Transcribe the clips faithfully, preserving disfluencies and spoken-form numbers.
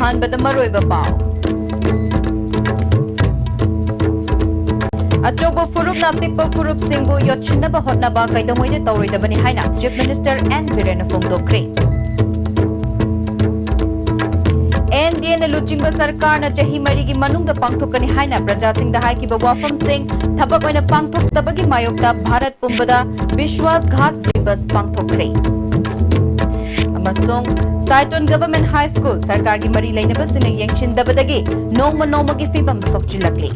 ꯑꯍꯥꯟꯕꯗ ꯃꯔꯨꯑꯣꯏꯕ ꯄꯥꯎ꯫ ꯑꯆꯧꯕ ꯐꯨꯔꯨꯞꯅ ꯑꯄꯤꯛꯄ ꯐꯨꯔꯨꯞꯁꯤꯡꯕꯨ ꯌꯣꯠꯁꯤꯟꯅꯕ ꯍꯣꯠꯅꯕ ꯀꯩꯗꯧꯉꯩꯗ ꯇꯧꯔꯣꯏꯗꯕꯅꯤ ꯍꯥꯏꯅ Chief Minister N ꯕꯤꯔꯦꯟꯅ ꯐꯣꯡꯗꯣꯛꯈ꯭ꯔꯦ꯫ NDAꯅ ꯂꯨꯆꯤꯡꯕ ꯁꯔꯀꯥꯔꯅ ꯆꯍꯤ ꯃꯔꯤꯒꯤ ꯃꯅꯨꯡꯗ ꯄꯥꯡꯊꯣꯛꯀꯅꯤ ꯍꯥꯏꯅ ꯄ꯭ꯔꯖꯥꯁꯤꯡꯗ ꯍꯥꯏꯈꯤꯕ ꯋꯥꯐꯝꯁꯤꯡ ꯊꯕꯛ ꯑꯣꯏꯅ ꯄꯥꯡꯊꯣꯛꯇꯕꯒꯤ ꯃꯥꯌꯣꯛꯇ ꯚꯥꯔꯠ ꯄꯨꯝꯕꯗ ꯕꯤꯁ꯭ꯋꯥꯁ ꯘꯥꯠ ꯗꯤꯕꯁ ꯄꯥꯡꯊꯣꯛꯈ꯭ꯔꯦ꯫ ꯑꯃꯁꯨꯡ ꯁꯥꯏꯇꯣꯟ Government High School ꯁꯔꯀꯥꯔꯒꯤ ꯃꯔꯤ ꯂꯩꯅꯕꯁꯤꯡꯅ ꯌꯦꯡꯁꯤꯟꯗꯕꯗꯒꯤ ꯅꯣꯡꯃ ꯅꯣꯡꯃꯒꯤ ꯐꯤꯕꯝ ꯁꯣꯛꯆꯤꯜꯂꯛꯂꯤ꯫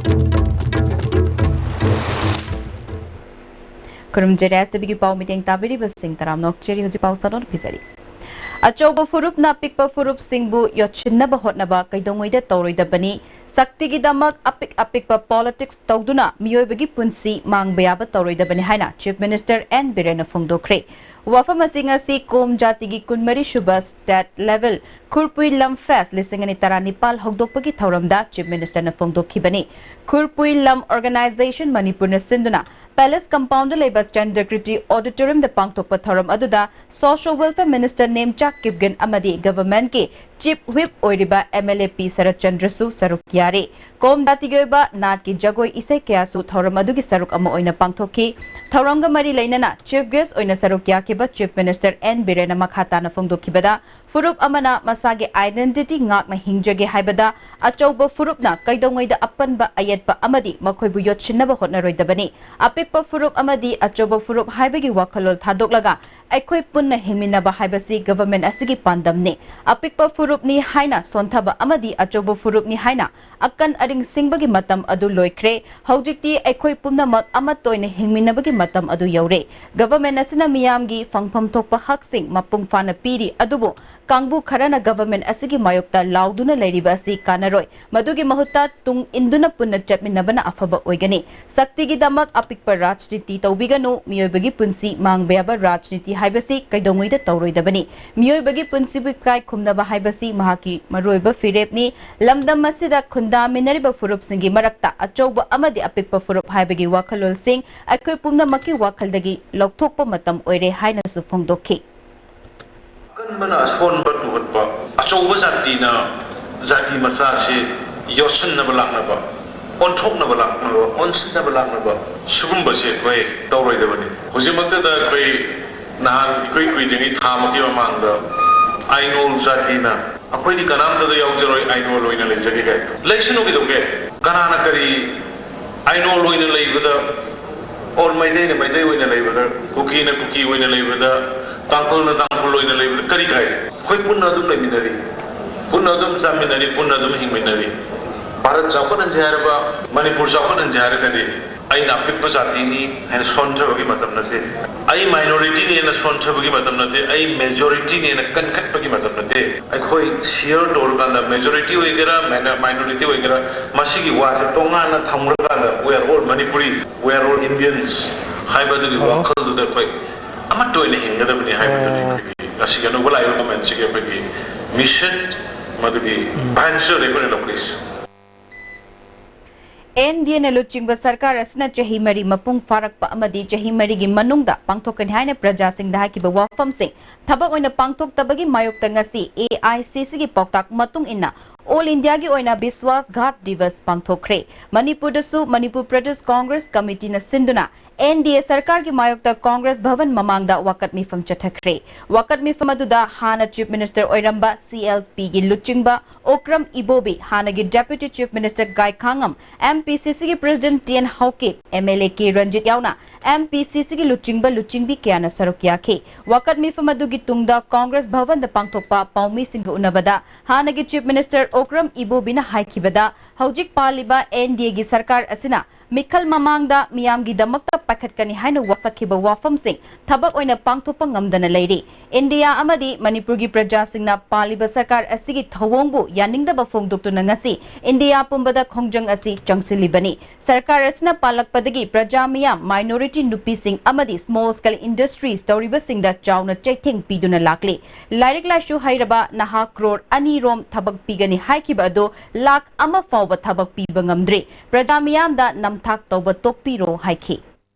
ꯈꯨꯔꯨꯝꯖꯔꯤ, STVꯒꯤ ꯄꯥꯎ ꯃꯤꯠꯌꯦꯡ ꯇꯥꯕꯤꯔꯤꯕꯁꯤꯡ ꯇꯔꯥꯝꯅ ꯑꯣꯛꯆꯔꯤ꯫ ꯍꯧꯖꯤꯛ ꯄꯥꯎ ꯁꯥꯗꯣꯟ ꯄꯤꯖꯔꯤ꯫ ꯑꯆꯧꯕ ꯐꯨꯔꯨꯞꯅ ꯑꯄꯤꯛꯄ ꯐꯨꯔꯨꯞꯁꯤꯡꯕꯨ ꯌꯣꯠꯁꯤꯟꯅꯕ ꯍꯣꯠꯅꯕ ꯀꯩꯗꯧꯉꯩꯗ ꯇꯧꯔꯣꯏꯗꯕꯅꯤ꯫ ꯁꯛꯇꯤꯒꯤꯗꯃꯛ ꯑꯄꯤꯛ ꯑꯄꯤꯛꯄ politics ꯇꯧꯗꯨꯅ ꯃꯤꯑꯣꯏꯕꯒꯤ ꯄꯨꯟꯁꯤ ꯃꯥꯡꯕ ꯌꯥꯕ ꯇꯧꯔꯣꯏꯗꯕꯅꯤ ꯍꯥꯏꯅ Chief Minister N ꯕꯤꯔꯦꯟꯅ ꯐꯣꯡꯗꯣꯛꯈ꯭ꯔꯦ꯫ ꯋꯥꯐꯝ ꯑꯁꯤ ꯉꯁꯤ ꯀꯣꯝ ꯖꯥꯇꯤꯒꯤ ꯀꯨꯟꯃꯔꯤ ꯁꯨꯕ State Level ꯈꯨꯔꯄꯨꯏ ꯂꯝ Fest ꯂꯤꯁꯤꯡ ꯑꯅꯤ ꯇꯔꯥꯅꯤꯄꯥꯜ ꯍꯧꯗꯣꯛꯄꯒꯤ ꯊꯧꯔꯝꯗ Chief Ministerꯅ ꯐꯣꯡꯗꯣꯛꯈꯤꯕꯅꯤ꯫ ꯈꯨꯔꯄꯨꯏ ꯂꯝ Organisation ꯃꯅꯤꯄꯨꯔꯅ ꯁꯤꯟꯗꯨꯅ Palace Compoundꯗ ꯂꯩꯕ ꯆꯟꯗ꯭ꯔꯀ꯭ꯔꯤꯇꯤ Auditoriumꯗ ꯄꯥꯡꯊꯣꯛꯄ ꯊꯧꯔꯝ ꯑꯗꯨꯗ Social Welfare Minister Nemcha Kipgen ꯑꯃꯗꯤ Governmentꯀꯤ Chief Whip ꯑꯣꯏꯔꯤꯕ MLA ꯄꯤ ꯁꯔꯠꯆꯟꯗ꯭ꯔꯁꯨ ꯁꯔꯨꯛ ꯌꯥꯔꯤ꯫ ꯀꯣꯝ ꯖꯥꯇꯤꯒꯤ ꯑꯣꯏꯕ ꯅꯥꯠꯀꯤ ꯖꯒꯣꯏ ꯏꯁꯩ ꯀꯌꯥꯁꯨ ꯊꯧꯔꯝ ꯑꯗꯨꯒꯤ ꯁꯔꯨꯛ ꯑꯃ ꯑꯣꯏꯅ ꯄꯥꯡꯊꯣꯛꯈꯤ꯫ ꯊꯧꯔꯝꯒ ꯃꯔꯤ ꯂꯩꯅꯅ Chief Guest ꯑꯣꯏꯅ ꯁꯔꯨꯛ ꯌꯥꯈꯤꯕ Chief Minister N ꯕꯤꯔꯦꯟꯅ ꯃꯈꯥ ꯇꯥꯅ ꯐꯣꯡꯗꯣꯛꯈꯤꯕꯗ, ꯐꯨꯔꯨꯞ ꯑꯃꯅ ꯃꯁꯥꯒꯤ identity ꯉꯥꯛꯅ ꯍꯤꯡꯖꯒꯦ ꯍꯥꯏꯕꯗ ꯑꯆꯧꯕ ꯐꯨꯔꯨꯞꯅ ꯀꯩꯗꯧꯉꯩꯗ ꯑꯄꯟꯕ ꯑꯌꯦꯠꯄ ꯑꯃꯗꯤ ꯃꯈꯣꯏꯕꯨ ꯌꯣꯠꯁꯤꯟꯅꯕ ꯍꯣꯠꯅꯔꯣꯏꯗꯕꯅꯤ꯫ ꯑꯄꯤꯛꯄ ꯐꯨꯔꯨꯞ ꯑꯃꯗꯤ ꯑꯆꯧꯕ ꯐꯨꯔꯨꯞ ꯍꯥꯏꯕꯒꯤ ꯋꯥꯈꯜꯂꯣꯟ ꯊꯥꯗꯣꯛꯂꯒ ꯑꯩꯈꯣꯏ ꯄꯨꯟꯅ ꯍꯤꯡꯃꯤꯟꯅꯕ ꯍꯥꯏꯕꯁꯤ government ꯑꯁꯤꯒꯤ ꯄꯥꯟꯗꯝꯅꯤ꯫ ꯑꯄꯤꯛꯄ ꯐꯨꯔꯨꯞꯅꯤ ꯍꯥꯏꯅ ꯁꯣꯟꯊꯕ ꯑꯃꯗꯤ ꯑꯆꯧꯕ ꯐꯨꯔꯨꯞꯅꯤ ꯍꯥꯏꯅ ꯑꯀꯟ ꯑꯔꯤꯡ ꯁꯤꯡꯕꯒꯤ ꯃꯇꯝ ꯑꯗꯨ ꯂꯣꯏꯈ꯭ꯔꯦ꯫ ꯍꯧꯖꯤꯛꯇꯤ ꯑꯩꯈꯣꯏ ꯄꯨꯝꯅꯃꯛ ꯑꯃꯠꯇ ꯑꯣꯏꯅ ꯍꯤꯡꯃꯤꯟꯅꯕꯒꯤ ꯃꯇꯝ ꯑꯗꯨ ꯌꯧꯔꯦ꯫ Government ꯑꯁꯤꯅ ꯃꯤꯌꯥꯝꯒꯤ ꯐꯪꯐꯝ ꯊꯣꯛꯄ ꯍꯛꯁꯤꯡ ꯃꯄꯨꯡ ꯐꯥꯅ ꯄꯤꯔꯤ, ꯑꯗꯨꯕꯨ ꯀꯥꯡꯕꯨ ꯈꯔꯅ government ꯑꯁꯤꯒꯤ ꯃꯥꯌꯣꯛꯇ ꯂꯥꯎꯗꯨꯅ ꯂꯩꯔꯤꯕ ꯑꯁꯤ ꯀꯥꯟꯅꯔꯣꯏ꯫ ꯃꯗꯨꯒꯤ ꯃꯍꯨꯠꯇ ꯇꯨꯡ ꯏꯟꯗꯨꯅ ꯄꯨꯟꯅ ꯆꯠꯃꯤꯟꯅꯕꯅ ꯑꯐꯕ ꯑꯣꯏꯒꯅꯤ꯫ ꯁꯛꯇꯤꯒꯤꯗꯃꯛ ꯑꯄꯤꯛꯄ ꯔꯥꯖꯅꯤꯇꯤ ꯇꯧꯕꯤꯒꯅꯨ꯫ ꯃꯤꯑꯣꯏꯕꯒꯤ ꯄꯨꯟꯁꯤ ꯃꯥꯡꯕ ꯌꯥꯕ ꯔꯥꯖꯅꯤꯇꯤ ꯍꯥꯏꯕꯁꯤ ꯀꯩꯗꯧꯉꯩꯗ ꯇꯧꯔꯣꯏꯗꯕꯅꯤ꯫ ꯃꯤꯑꯣꯏꯕꯒꯤ ꯄꯨꯟꯁꯤꯕꯨ ꯏꯀꯥꯏ ꯈꯨꯝꯅꯕ ꯍꯥꯏꯕꯁꯤ ꯃꯍꯥꯛꯀꯤ ꯃꯔꯨꯑꯣꯏꯕ ꯐꯤꯔꯦꯞꯅꯤ꯫ ꯂꯝꯗꯝ ꯑꯁꯤꯗ ꯈꯨꯟꯗꯥꯃꯤꯟꯅꯔꯤꯕ ꯐꯨꯔꯨꯞꯁꯤꯡꯒꯤ ꯃꯔꯛꯇ ꯑꯆꯧꯕ ꯑꯃꯗꯤ ꯑꯄꯤꯛꯄ ꯐꯨꯔꯨꯞ ꯍꯥꯏꯕꯒꯤ ꯋꯥꯈꯜꯂꯣꯟꯁꯤꯡ ꯑꯩꯈꯣꯏ ꯄꯨꯝꯅꯃꯛꯀꯤ ꯋꯥꯈꯜꯗꯒꯤ ꯂꯧꯊꯣꯛꯄ ꯃꯇꯝ ꯑꯣꯏꯔꯦ ꯍꯥꯏꯅꯁꯨ ꯐꯣꯡꯗꯣꯛꯈꯤ꯫ ꯑꯀꯟꯕꯅ ꯑꯁꯣꯟꯕ ꯇꯨꯍꯠꯄ, ꯑꯆꯧꯕ ꯖꯥꯇꯤꯅ ꯖꯥꯇꯤ ꯃꯆꯥꯁꯤ ꯌꯣꯠꯁꯤꯟꯅꯕ ꯂꯥꯛꯅꯕ, ꯑꯣꯟꯊꯣꯛꯅꯕ ꯂꯥꯛꯅꯕ, ꯑꯣꯟꯁꯤꯟꯅꯕ ꯂꯥꯛꯅꯕ, ꯁꯤꯒꯨꯝꯕꯁꯤ ꯑꯩꯈꯣꯏ ꯇꯧꯔꯣꯏꯗꯕꯅꯤ꯫ ꯍꯧꯖꯤꯛꯃꯛꯇꯗ ꯑꯩꯈꯣꯏ ꯅꯍꯥꯟ ꯏꯀꯨꯏ ꯀꯨꯏꯗ꯭ꯔꯤꯉꯩ ꯊꯥ ꯑꯃꯒꯤ ꯃꯃꯥꯡꯗ ꯑꯥꯏꯅꯣꯜ ꯖꯥꯇꯤꯅ "ꯑꯩꯈꯣꯏꯗꯤ ꯀꯅꯥꯝꯇꯗ ꯌꯥꯎꯖꯔꯣꯏ, ꯑꯥꯏꯅꯣꯜ ꯑꯣꯏꯅ ꯂꯩꯖꯒꯦ" ꯀꯥꯏ ꯂꯩꯁꯅꯨ ꯀꯩꯗꯧꯒꯦ? ꯀꯅꯥꯅ ꯀꯔꯤ ꯑꯥꯏꯅꯣꯜ ꯑꯣꯏꯅ ꯂꯩꯕꯗ, ꯑꯣꯔ ꯃꯩꯇꯩꯅ ꯃꯩꯇꯩ ꯑꯣꯏꯅ ꯂꯩꯕꯗ, ꯀꯨꯀꯤꯅ ꯀꯨꯀꯤ ꯑꯣꯏꯅ ꯂꯩꯕꯗ, ꯇꯥꯡꯈꯨꯜꯅ ꯇꯥꯡꯈꯨꯜ ꯑꯣꯏꯅ ꯂꯩꯕꯗ ꯀꯔꯤ ꯀꯥꯏ? ꯑꯩꯈꯣꯏ ꯄꯨꯟꯅ ꯑꯗꯨꯝ ꯂꯩꯃꯤꯟꯅꯔꯤ, ꯄꯨꯟꯅ ꯑꯗꯨꯝ ꯆꯥꯃꯤꯟꯅꯔꯤ, ꯄꯨꯟꯅ ꯑꯗꯨꯝ ꯍꯤꯡꯃꯤꯟꯅꯔꯤ꯫ ꯚꯥꯔꯠ ꯆꯥꯎꯈꯠꯍꯟꯁꯦ ꯍꯥꯏꯔꯕ, ꯃꯅꯤꯄꯨꯔ ꯆꯥꯎꯈꯠꯍꯟꯁꯦ ꯍꯥꯏꯔꯒꯗꯤ ꯑꯩꯅ ꯑꯄꯤꯛꯄ ꯖꯥꯇꯤꯅꯤ ꯍꯥꯏꯅ ꯁꯣꯟꯊꯕꯒꯤ ꯃꯇꯝ ꯅꯠꯇꯦ꯫ ꯑꯩ ꯃꯥꯏꯅꯣꯔꯤꯇꯤꯅꯤ ꯍꯥꯏꯅ ꯁꯣꯟꯊꯕꯒꯤ ꯃꯇꯝ ꯅꯠꯇꯦ꯫ ꯑꯩ ꯃꯦꯖꯣꯔꯤꯇꯤꯅꯤ ꯍꯥꯏꯅ ꯀꯟꯈꯠꯄꯒꯤ ꯃꯇꯝ ꯅꯠꯇꯦ꯫ ꯑꯩꯈꯣꯏ ꯁꯤꯌꯔ ꯇꯧꯔꯀꯥꯟꯗ, ꯃꯦꯖꯣꯔꯤꯇꯤ ꯑꯣꯏꯒꯦꯔꯥ, ꯃꯥꯏꯅ-, ꯃꯥꯏꯅꯣꯔꯤꯇꯤ ꯑꯣꯏꯒꯦꯔꯥ, ꯃꯁꯤꯒꯤ ꯋꯥꯁꯦ ꯇꯣꯉꯥꯟꯅ ꯊꯝꯈ꯭ꯔꯀꯥꯟꯗ, "We are all Manipuris, we are all Indians" ꯍꯥꯏꯕ ꯑꯗꯨꯒꯤ ꯋꯥꯈꯜꯗꯨꯗ ꯑꯩꯈꯣꯏ ꯑꯃꯠꯇ ꯑꯣꯏꯅ ꯍꯤꯡꯒꯗꯕꯅꯤ ꯍꯥꯏꯕꯗꯨꯅꯤ ꯑꯩꯈꯣꯏꯒꯤ ꯉꯁꯤꯒꯤ ꯑꯅꯧꯕ ꯂꯥꯛꯏꯕ ꯒꯣꯔꯃꯦꯟꯁꯤꯒꯤ ꯑꯩꯈꯣꯏꯒꯤ ꯃꯤꯁꯟ, ꯃꯗꯨꯒꯤ ꯚꯦꯟꯆꯔ ꯑꯩꯈꯣꯏꯅ ꯂꯧꯈꯠꯂꯤꯁꯤ꯫ ꯑꯦꯟ ꯗꯤ ꯑꯦꯅ ꯂꯨꯆꯤꯡꯕ ꯁꯔꯀꯥꯔ ꯑꯁꯤꯅ ꯆꯍꯤ ꯃꯔꯤ ꯃꯄꯨꯡ ꯐꯥꯔꯛꯄ ꯑꯃꯗꯤ ꯆꯍꯤ ꯃꯔꯤꯒꯤ ꯃꯅꯨꯡꯗ ꯄꯥꯡꯊꯣꯛꯀꯅꯤ ꯍꯥꯏꯅ ꯄ꯭ꯔꯖꯥꯁꯤꯡꯗ ꯍꯥꯏꯈꯤꯕ ꯋꯥꯐꯝꯁꯤꯡ ꯊꯕꯛ ꯑꯣꯏꯅ ꯄꯥꯡꯊꯣꯛꯇꯕꯒꯤ ꯃꯥꯌꯣꯛꯇ ꯉꯁꯤ ꯑꯦ ꯑꯥꯏ ꯁꯤ ꯁꯤꯒꯤ ꯄꯥꯎꯇꯥꯛ ꯃꯇꯨꯡ ꯏꯟꯅ ꯑꯣꯜ ꯏꯟꯗꯤꯌꯥꯒꯤ ꯑꯣꯏꯅ ꯕꯤꯁ꯭ꯋꯥꯁ ꯘꯥꯠ ꯗꯤꯕꯁ ꯄꯥꯡꯊꯣꯛꯈ꯭ꯔꯦ꯫ ꯃꯅꯤꯄꯨꯔꯗꯁꯨ ꯃꯅꯤꯄꯨꯔ ꯄ꯭ꯔꯗꯦꯁ ꯀꯣꯡꯒ꯭ꯔꯦꯁ ꯀꯃꯤꯇꯤꯅ ꯁꯤꯟꯗꯨꯅ ꯑꯦꯟ ꯗꯤ ꯑꯦ ꯁꯔꯀꯥꯔꯒꯤ ꯃꯥꯌꯣꯛꯇ ꯀꯣꯡꯒ꯭ꯔꯦꯁ ꯚꯕꯟ ꯃꯃꯥꯡꯗ ꯋꯥꯀꯠ ꯃꯤꯐꯝ ꯆꯠꯊꯈ꯭ꯔꯦ꯫ ꯋꯥꯀꯠ ꯃꯤꯐꯝ ꯑꯗꯨꯗ ꯍꯥꯟꯅ ꯆꯤꯐ ꯃꯤꯅꯤꯁꯇꯔ ꯑꯣꯏꯔꯝꯕ ꯁꯤ ꯑꯦꯜ ꯄꯤꯒꯤ ꯂꯨꯆꯤꯡꯕ ꯑꯣꯀ꯭ꯔꯝ ꯏꯕꯣꯕꯤ, ꯍꯥꯟꯅꯒꯤ deputy chief minister Gaikhangam, M P C ꯁꯤꯒꯤ president T N Haokip, M L A K Ranjit ꯌꯥꯎꯅ ꯑꯦꯝ ꯄꯤ ꯁꯤ ꯁꯤꯒꯤ ꯂꯨꯆꯤꯡꯕ ꯂꯨꯆꯤꯡꯕꯤ ꯀꯌꯥꯅ ꯁꯔꯨꯛ ꯌꯥꯈꯤ꯫ ꯋꯥꯀꯠ ꯃꯤꯐꯝ ꯑꯗꯨꯒꯤ ꯇꯨꯡꯗ ꯀꯣꯡꯒ꯭ꯔꯦꯁ ꯚꯕꯟꯗ ꯄꯥꯡꯊꯣꯛꯄ ꯄꯥꯎꯃꯤꯁꯤꯡꯒ ꯎꯅꯕꯗ ꯍꯥꯟꯅꯒꯤ ꯆꯤꯐ ꯃꯤꯅꯤꯁꯇꯔ ꯑꯣꯀ꯭ꯔꯝ ꯏꯕꯣꯕꯤꯅ ꯍꯥꯏꯈꯤꯕꯗ, ꯍꯧꯖꯤꯛ ꯄꯥꯜꯂꯤꯕ ꯑꯦꯟ ꯗꯤ ꯑꯦꯒꯤ ꯁꯔꯀꯥꯔ ꯑꯁꯤꯅ ꯃꯤꯈꯜ ꯃꯃꯥꯡꯗ ꯃꯤꯌꯥꯝꯒꯤꯗꯃꯛꯇ ꯄꯥꯏꯈꯠꯀꯅꯤ ꯍꯥꯏꯅ ꯋꯥꯁꯛꯈꯤꯕ ꯋꯥꯐꯝꯁꯤꯡ ꯊꯕꯛ ꯑꯣꯏꯅ ꯄꯥꯡꯊꯣꯛꯄ ꯉꯝꯗꯅ ꯂꯩꯔꯤ꯫ ꯏꯟꯗꯤꯌꯥ ꯑꯃꯗꯤ ꯃꯅꯤꯄꯨꯔꯒꯤ ꯄ꯭ꯔꯖꯥꯁꯤꯡꯅ ꯄꯥꯜꯂꯤꯕ ꯁꯔꯀꯥꯔ ꯑꯁꯤꯒꯤ ꯊꯧꯑꯣꯡꯕꯨ ꯌꯥꯅꯤꯡꯗꯕ ꯐꯣꯡꯗꯣꯛꯇꯨꯅ ꯉꯁꯤ ꯏꯟꯗꯤꯌꯥ ꯄꯨꯝꯕꯗ ꯈꯣꯡꯖꯪ ꯑꯁꯤ ꯆꯪꯁꯤꯜꯂꯤꯕꯅꯤ꯫ ꯁꯔꯀꯥꯔ ꯑꯁꯤꯅ ꯄꯥꯜꯂꯛꯄꯗꯒꯤ ꯄ꯭ꯔꯖꯥ ꯃꯤꯌꯥꯝ, ꯃꯥꯏꯅꯣꯔꯤꯇꯤ ꯅꯨꯄꯤꯁꯤꯡ ꯑꯃꯗꯤ ꯁ꯭ꯃꯣꯜ ꯁ꯭ꯀꯦꯜ ꯏꯟꯗꯁꯇ꯭ꯔꯤꯁ ꯇꯧꯔꯤꯕꯁꯤꯡꯗ ꯆꯥꯎꯅ ꯆꯩꯊꯦꯡ ꯄꯤꯗꯨꯅ ꯂꯥꯛꯂꯤ꯫ ꯂꯥꯏꯔꯤꯛ ꯂꯥꯏꯁꯨ ꯍꯩꯔꯕ ꯅꯍꯥ ꯀ꯭ꯔꯣꯔ ꯑꯅꯤ ꯔꯣꯝ ꯊꯕꯛ ꯄꯤꯒꯅꯤ ꯍꯥꯏꯈꯤꯕ ꯑꯗꯨ ꯂꯥꯈ ꯑꯃ ꯐꯥꯎꯕ ꯊꯕꯛ ꯄꯤꯕ ꯉꯝꯗ꯭ꯔꯤ꯫ ꯄ꯭ꯔꯖꯥ ꯃꯤꯌꯥꯝꯗ ꯅꯝꯊꯥꯛ ꯇꯧꯕ ꯇꯣꯛꯄꯤꯔꯣ ꯍꯥꯏꯈꯤ꯫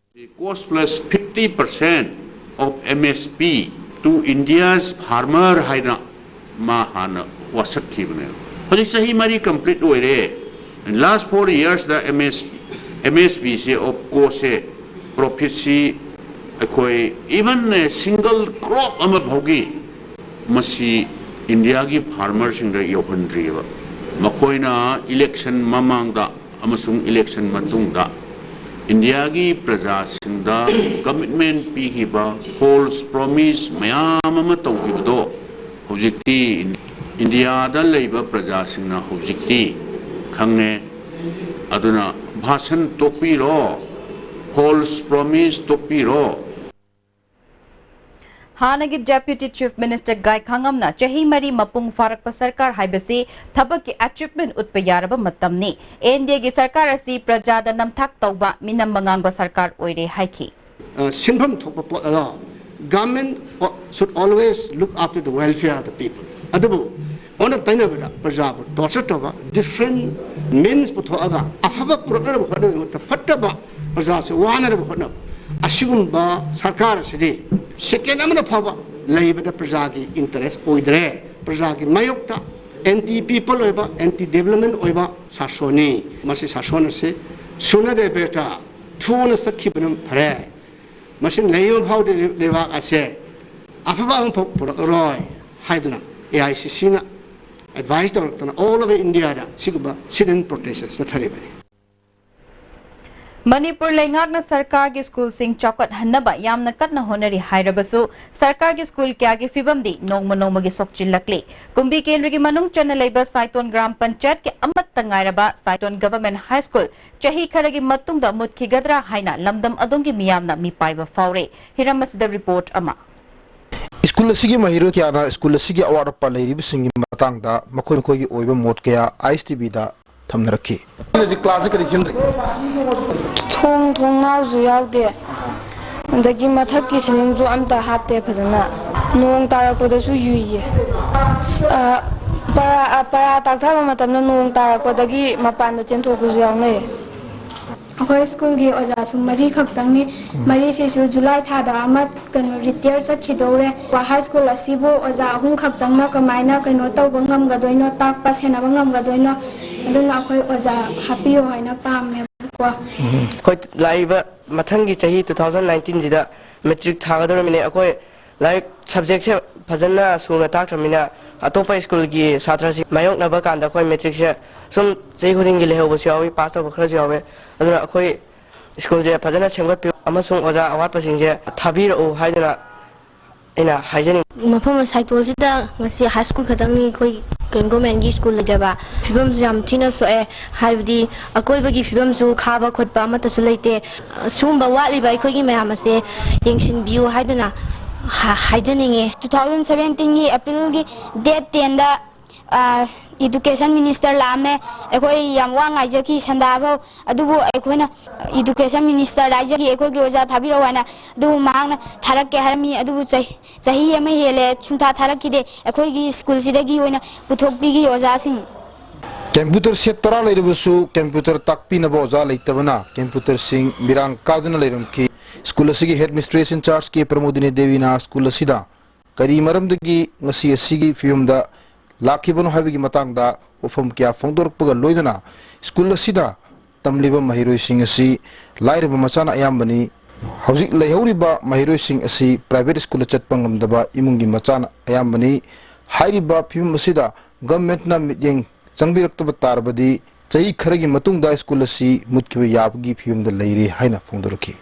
Cost plus fifty percent of M S P to India's farmer ꯍꯥꯏꯅ ꯃꯥ ꯍꯥꯟꯅ ꯋꯥꯁꯛꯈꯤꯕꯅꯦꯕ꯫ ꯍꯧꯖꯤꯛ ꯆꯍꯤ ꯃꯔꯤ complete ꯑꯣꯏꯔꯦ꯫ Last four yearsꯗ M S, M S Pꯁꯦ, OPCOꯁꯦ, profitꯁꯤ ꯑꯩꯈꯣꯏ even a single crop ꯑꯃ ꯐꯥꯎꯒꯤ ꯃꯁꯤ ꯏꯟꯗꯤꯌꯥꯒꯤ farmerꯁꯤꯡꯗ ꯌꯧꯍꯟꯗ꯭ꯔꯤꯑꯕ꯫ ꯃꯈꯣꯏꯅ election ꯃꯃꯥꯡꯗ ꯑꯃꯁꯨꯡ election ꯃꯇꯨꯡꯗ ꯏꯟꯗꯤꯌꯥꯒꯤ ꯄ꯭ꯔꯖꯥꯁꯤꯡꯗ commitment ꯄꯤꯈꯤꯕ, false promise ꯃꯌꯥꯝ ꯑꯃ ꯇꯧꯈꯤꯕꯗꯣ ꯍꯧꯖꯤꯛꯇꯤ ꯏꯟꯗꯤꯌꯥꯗ ꯂꯩꯕ ꯄ꯭ꯔꯖꯥꯁꯤꯡꯅ ꯍꯧꯖꯤꯛꯇꯤ ꯈꯪꯉꯦ꯫ ꯑꯗꯨꯅ ꯚꯥꯁꯟ ꯇꯣꯛꯄꯤꯔꯣ, false promise ꯇꯣꯛꯄꯤꯔꯣ꯫ ꯍꯥꯟꯅꯒꯤ Deputy Chief Minister ꯒꯥꯏꯈꯥꯉꯝꯅ ꯆꯍꯤ ꯃꯔꯤ ꯃꯄꯨꯡ ꯐꯥꯔꯛꯄ ꯁꯔꯀꯥꯔ ꯍꯥꯏꯕꯁꯤ ꯊꯕꯛꯀꯤ achievement ꯎꯠꯄ ꯌꯥꯔꯕ ꯃꯇꯝꯅꯤ꯫ NDAꯒꯤ ꯁꯔꯀꯥꯔ ꯑꯁꯤ ꯄ꯭ꯔꯖꯥꯗ ꯅꯝꯊꯥꯛ ꯇꯧꯕ, ꯃꯤꯅꯝꯕ ꯉꯥꯡꯕ ꯁꯔꯀꯥꯔ ꯑꯣꯏꯔꯦ ꯍꯥꯏꯈꯤ꯫ ꯁꯤꯟꯐꯝ ꯊꯣꯛꯄ ꯄꯣꯠ ꯑꯗꯣ, government should always look after the welfare of the people꯫ ꯑꯗꯨꯕꯨ ꯑꯣꯟꯅ ꯇꯩꯅꯕꯗ ꯄ꯭ꯔꯖꯥꯕꯨ torture ꯇꯧꯕ, different means ꯄꯨꯊꯣꯛꯑꯒ ꯑꯐꯕ ꯄꯨꯔꯛꯅꯕ ꯍꯣꯠꯅꯕꯒꯤ ꯃꯍꯨꯠꯇ ꯐꯠꯇꯕ, ꯄ꯭ꯔꯖꯥꯁꯦ ꯋꯥꯅꯅꯕ ꯍꯣꯠꯅꯕ, ꯑꯁꯤꯒꯨꯝꯕ ꯁꯔꯀꯥꯔ ꯑꯁꯤꯗꯤ second ꯑꯃꯗ ꯐꯥꯎꯕ ꯂꯩꯕꯗ ꯄ꯭ꯔꯖꯥꯒꯤ interest ꯑꯣꯏꯗ꯭ꯔꯦ꯫ ꯄ꯭ꯔꯖꯥꯒꯤ ꯃꯥꯌꯣꯛꯇ anti people ꯑꯣꯏꯕ, anti development ꯑꯣꯏꯕ ꯁꯥꯁꯣꯟꯅꯤ꯫ ꯃꯁꯤ ꯁꯥꯁꯣꯟ ꯑꯁꯤ sooner the better, ꯊꯨꯅ ꯆꯠꯈꯤꯕꯅ ꯐꯔꯦ꯫ ꯃꯁꯤ ꯂꯩꯔꯤꯕ ꯐꯥꯎꯗꯤ ꯂꯩꯕꯥꯛ ꯑꯁꯦ ꯑꯐꯕ ꯑꯃꯐꯥꯎ ꯄꯨꯔꯛꯑꯔꯣꯏ ꯍꯥꯏꯗꯨꯅ AICCꯅ advice ꯇꯧꯔꯛꯇꯅ all over Indiaꯗ ꯁꯤꯒꯨꯝꯕ sit-in protest ꯆꯠꯊꯔꯤꯕꯅꯤ꯫ ꯃꯅꯤꯄꯨꯔ ꯂꯩꯉꯥꯛꯅ ꯁꯔꯀꯥꯔꯒꯤ ꯁ꯭ꯀꯨꯜꯁꯤꯡ ꯆꯥꯎꯈꯠꯍꯟꯅꯕ ꯌꯥꯝꯅ ꯀꯟꯅ ꯍꯣꯠꯅꯔꯤ ꯍꯥꯏꯔꯕꯁꯨ, ꯁꯔꯀꯥꯔꯒꯤ ꯁ꯭ꯀꯨꯜ ꯀꯌꯥꯒꯤ ꯐꯤꯕꯝꯗꯤ ꯅꯣꯡꯃ ꯅꯣꯡꯃꯒꯤ ꯁꯣꯛꯆꯤꯜꯂꯛꯂꯤ꯫ ꯀꯨꯝꯕꯤ ꯀꯦꯟꯗ꯭ꯔꯒꯤ ꯃꯅꯨꯡ ꯆꯟꯅ ꯂꯩꯕ ꯁꯥꯏꯇꯣꯟ ꯒ꯭ꯔꯥꯝ ꯄꯟꯆꯥꯌꯠꯀꯤ ꯑꯃꯠꯇ ꯉꯥꯏꯔꯕ ꯁꯥꯏꯇꯣꯟ Government High School ꯆꯍꯤ ꯈꯔꯒꯤ ꯃꯇꯨꯡꯗ ꯃꯨꯠꯈꯤꯒꯗ꯭ꯔꯥ ꯍꯥꯏꯅ ꯂꯝꯗꯝ ꯑꯗꯨꯝꯒꯤ ꯃꯤꯌꯥꯝꯅ ꯃꯤꯄꯥꯏꯕ ꯐꯥꯎꯔꯦ꯫ ꯍꯤꯔꯝ ꯑꯁꯤꯗ report ꯑꯃ꯫ ꯁ꯭ꯀꯨꯜ ꯑꯁꯤꯒꯤ ꯃꯍꯩꯔꯣꯏ ꯀꯌꯥꯅ ꯁ꯭ꯀꯨꯜ ꯑꯁꯤꯒꯤ ꯑꯋꯥꯠ ꯑꯄꯥ ꯂꯩꯔꯤꯕꯁꯤꯡꯒꯤ ꯃꯇꯥꯡꯗ ꯃꯈꯣꯏ ꯃꯈꯣꯏꯒꯤ ꯑꯣꯏꯕ ꯃꯣꯠ ꯀꯌꯥ ISTVꯗ ꯊꯝꯅꯔꯛꯈꯤ꯫ ꯍꯧꯖꯤꯛ ꯀ꯭ꯂꯥꯁꯁꯤ ꯀꯔꯤ ꯐꯤꯕꯝꯗ ꯂꯩ? ꯊꯣꯡ ꯊꯣꯡꯅꯥꯎꯁꯨ ꯌꯥꯎꯗꯦ꯫ ꯑꯗꯒꯤ ꯃꯊꯛꯀꯤ ꯁꯤꯂꯤꯡꯁꯨ ꯑꯝꯇ ꯍꯥꯞꯇꯦ ꯐꯖꯅ꯫ ꯅꯣꯡ ꯇꯥꯔꯛꯄꯗꯁꯨ ꯌꯨꯏꯌꯦ꯫ ꯑ, ꯄꯔꯥ, ꯑ, ꯄꯔꯥ ꯇꯥꯛꯊꯕ ꯃꯇꯝꯗ ꯅꯣꯡ ꯇꯥꯔꯛꯄꯗꯒꯤ ꯃꯄꯥꯟꯗ ꯆꯦꯟꯊꯣꯛꯄꯁꯨ ꯌꯥꯎꯅꯩ꯫ ꯑꯩꯈꯣꯏ ꯁ꯭ꯀꯨꯜꯒꯤ ꯑꯣꯖꯥꯁꯨ ꯃꯔꯤ ꯈꯛꯇꯪꯅꯤ꯫ ꯃꯔꯤꯁꯤꯁꯨ ꯖꯨꯂꯥꯏ ꯊꯥꯗ ꯑꯃ ꯀꯩꯅꯣ ꯔꯤꯇꯤꯌꯔ ꯆꯠꯈꯤꯗꯧꯔꯦ꯫ ꯍꯥꯏ ꯁ꯭ꯀꯨꯜ ꯑꯁꯤꯕꯨ ꯑꯣꯖꯥ ꯑꯍꯨꯝ ꯈꯛꯇꯪꯅ ꯀꯃꯥꯏꯅ ꯀꯩꯅꯣ ꯇꯧꯕ ꯉꯝꯒꯗꯣꯏꯅꯣ, ꯇꯥꯛꯄ ꯁꯦꯟꯅꯕ ꯉꯝꯒꯗꯣꯏꯅꯣ? ꯑꯗꯨꯅ ꯑꯩꯈꯣꯏ ꯑꯣꯖꯥ ꯍꯥꯞꯄꯤꯌꯣ ꯍꯥꯏꯅ ꯄꯥꯝꯃꯦꯕꯀꯣ꯫ ꯑꯩꯈꯣꯏ ꯂꯥꯛꯏꯕ ꯃꯊꯪꯒꯤ ꯆꯍꯤ two thousand nineteen ꯁꯤꯗ ꯃꯦꯇ꯭ꯔꯤꯛ ꯊꯥꯒꯗꯧꯔꯤꯕꯅꯤ꯫ ꯑꯩꯈꯣꯏ ꯂꯥꯏꯔꯤꯛ ꯁꯕꯖꯦꯛꯁꯦ ꯐꯖꯅ ꯁꯨꯅ ꯇꯥꯛꯇ꯭ꯔꯕꯅꯤꯅ ꯑꯇꯣꯞꯄ ꯁ꯭ꯀꯨꯜꯒꯤ ꯁꯥꯇ꯭ꯔꯁꯤꯡ ꯃꯥꯌꯣꯛꯅꯕ ꯀꯥꯟꯗ ꯑꯩꯈꯣꯏ ꯃꯦꯇ꯭ꯔꯤꯛꯁꯦ ꯁꯨꯝ ꯆꯍꯤ ꯈꯨꯗꯤꯡꯒꯤ ꯂꯩꯍꯧꯕꯁꯨ ꯌꯥꯎꯏ, ꯄꯥꯁ ꯇꯧꯕ ꯈꯔꯁꯨ ꯌꯥꯎꯋꯦ꯫ ꯑꯗꯨꯅ ꯑꯩꯈꯣꯏ ꯁ꯭ꯀꯨꯜꯁꯦ ꯐꯖꯅ ꯁꯦꯝꯒꯠꯄꯤꯌꯨ ꯑꯃꯁꯨꯡ ꯑꯣꯖꯥ ꯑꯋꯥꯠꯄꯁꯤꯡꯁꯦ ꯊꯥꯕꯤꯔꯛꯎ ꯍꯥꯏꯗꯨꯅ ꯑꯩꯅ ꯍꯥꯏꯖꯅꯤꯡꯏ꯫ ꯃꯐꯝ ꯁꯥꯏꯇꯣꯜꯁꯤꯗ ꯉꯁꯤ ꯍꯥꯏ ꯁ꯭ꯀꯨꯜ ꯈꯛꯇꯪꯅꯤ ꯑꯩꯈꯣꯏ ꯒꯣꯔꯃꯦꯟꯒꯤ ꯁ꯭ꯀꯨꯜ ꯂꯩꯖꯕ꯫ ꯐꯤꯕꯝꯁꯨ ꯌꯥꯝ ꯊꯤꯅ ꯁꯣꯛꯑꯦ, ꯍꯥꯏꯕꯗꯤ ꯑꯀꯣꯏꯕꯒꯤ ꯐꯤꯕꯝꯁꯨ ꯈꯥꯕ ꯈꯣꯠꯄ ꯑꯃꯠꯇꯁꯨ ꯂꯩꯇꯦ꯫ ꯁꯨꯝꯕ ꯋꯥꯠꯂꯤꯕ ꯑꯩꯈꯣꯏꯒꯤ ꯃꯌꯥꯝ ꯑꯁꯦ ꯌꯦꯡꯁꯤꯟꯕꯤꯌꯨ ꯍꯥꯏꯗꯨꯅ ꯍꯥꯏꯖꯅꯤꯡꯉꯤ꯫ Two thousand seventeenꯒꯤ Aprilꯒꯤ date tenꯗ Education Minister ꯂꯥꯛꯑꯝꯃꯦ꯫ ꯑꯩꯈꯣꯏ ꯌꯥꯝ ꯋꯥ ꯉꯥꯏꯖꯈꯤ ꯁꯟꯗꯥꯐꯧ꯫ ꯑꯗꯨꯕꯨ ꯑꯩꯈꯣꯏꯅ Education Minister ꯍꯥꯏꯖꯈꯤ, ꯑꯩꯈꯣꯏꯒꯤ ꯑꯣꯖꯥ ꯊꯥꯕꯤꯔꯛꯎ ꯍꯥꯏꯅ꯫ ꯑꯗꯨꯕꯨ ꯃꯍꯥꯛꯅ ꯊꯥꯔꯛꯀꯦ ꯍꯥꯏꯔꯝꯃꯤ꯫ ꯑꯗꯨꯕꯨ ꯆꯍꯤ ꯑꯃ ꯍꯦꯜꯂꯦ ꯁꯨꯡꯊꯥ ꯊꯥꯔꯛꯈꯤꯗꯦ꯫ ꯑꯩꯈꯣꯏꯒꯤ ꯁ꯭ꯀꯨꯜꯁꯤꯗꯒꯤ ꯑꯣꯏꯅ ꯄꯨꯊꯣꯛꯄꯤꯈꯤ ꯑꯣꯖꯥꯁꯤꯡ꯫ Computer set ꯇꯔꯥ ꯂꯩꯔꯕꯁꯨ computer ꯇꯥꯛꯄꯤꯅꯕ ꯑꯣꯖꯥ ꯂꯩꯇꯕꯅ computerꯁꯤꯡ ꯃꯤꯔꯥꯡ ꯀꯥꯗꯨꯅ ꯂꯩꯔꯝꯈꯤ꯫ ꯁ꯭ꯀꯨꯜ ꯑꯁꯤꯒꯤ headmistress in charge K Pramodini ꯗꯦꯕꯤꯅ ꯁ꯭ꯀꯨꯜ ꯑꯁꯤꯗ ꯀꯔꯤ ꯃꯔꯝꯗꯒꯤ ꯉꯁꯤ ꯑꯁꯤꯒꯤ ꯐꯤꯕꯝꯗ ꯂꯥꯛꯈꯤꯕꯅꯣ ꯍꯥꯏꯕꯒꯤ ꯃꯇꯥꯡꯗ ꯋꯥꯐꯝ ꯀꯌꯥ ꯐꯣꯡꯗꯣꯔꯛꯄꯒ ꯂꯣꯏꯅꯅ ꯁ꯭ꯀꯨꯜ ꯑꯁꯤꯗ ꯇꯝꯂꯤꯕ ꯃꯍꯩꯔꯣꯏꯁꯤꯡ ꯑꯁꯤ ꯂꯥꯏꯔꯕ ꯃꯆꯥꯅ ꯑꯌꯥꯝꯕꯅꯤ꯫ ꯍꯧꯖꯤꯛ ꯂꯩꯍꯧꯔꯤꯕ ꯃꯍꯩꯔꯣꯏꯁꯤꯡ ꯑꯁꯤ private ꯁ꯭ꯀꯨꯜꯗ ꯆꯠꯄ ꯉꯝꯗꯕ ꯏꯃꯨꯡꯒꯤ ꯃꯆꯥꯅ ꯑꯌꯥꯝꯕꯅꯤ꯫ ꯍꯥꯏꯔꯤꯕ ꯐꯤꯕꯝ ꯑꯁꯤꯗ governmentꯅ ꯃꯤꯠꯌꯦꯡ ꯆꯪꯕꯤꯔꯛꯇꯕ ꯇꯥꯔꯕꯗꯤ ꯆꯍꯤ ꯈꯔꯒꯤ ꯃꯇꯨꯡꯗ ꯁ꯭ꯀꯨꯜ ꯑꯁꯤ ꯃꯨꯠꯈꯤꯕ ꯌꯥꯕꯒꯤ ꯐꯤꯕꯝꯗ ꯂꯩꯔꯦ ꯍꯥꯏꯅ ꯐꯣꯡꯗꯣꯔꯛꯈꯤ꯫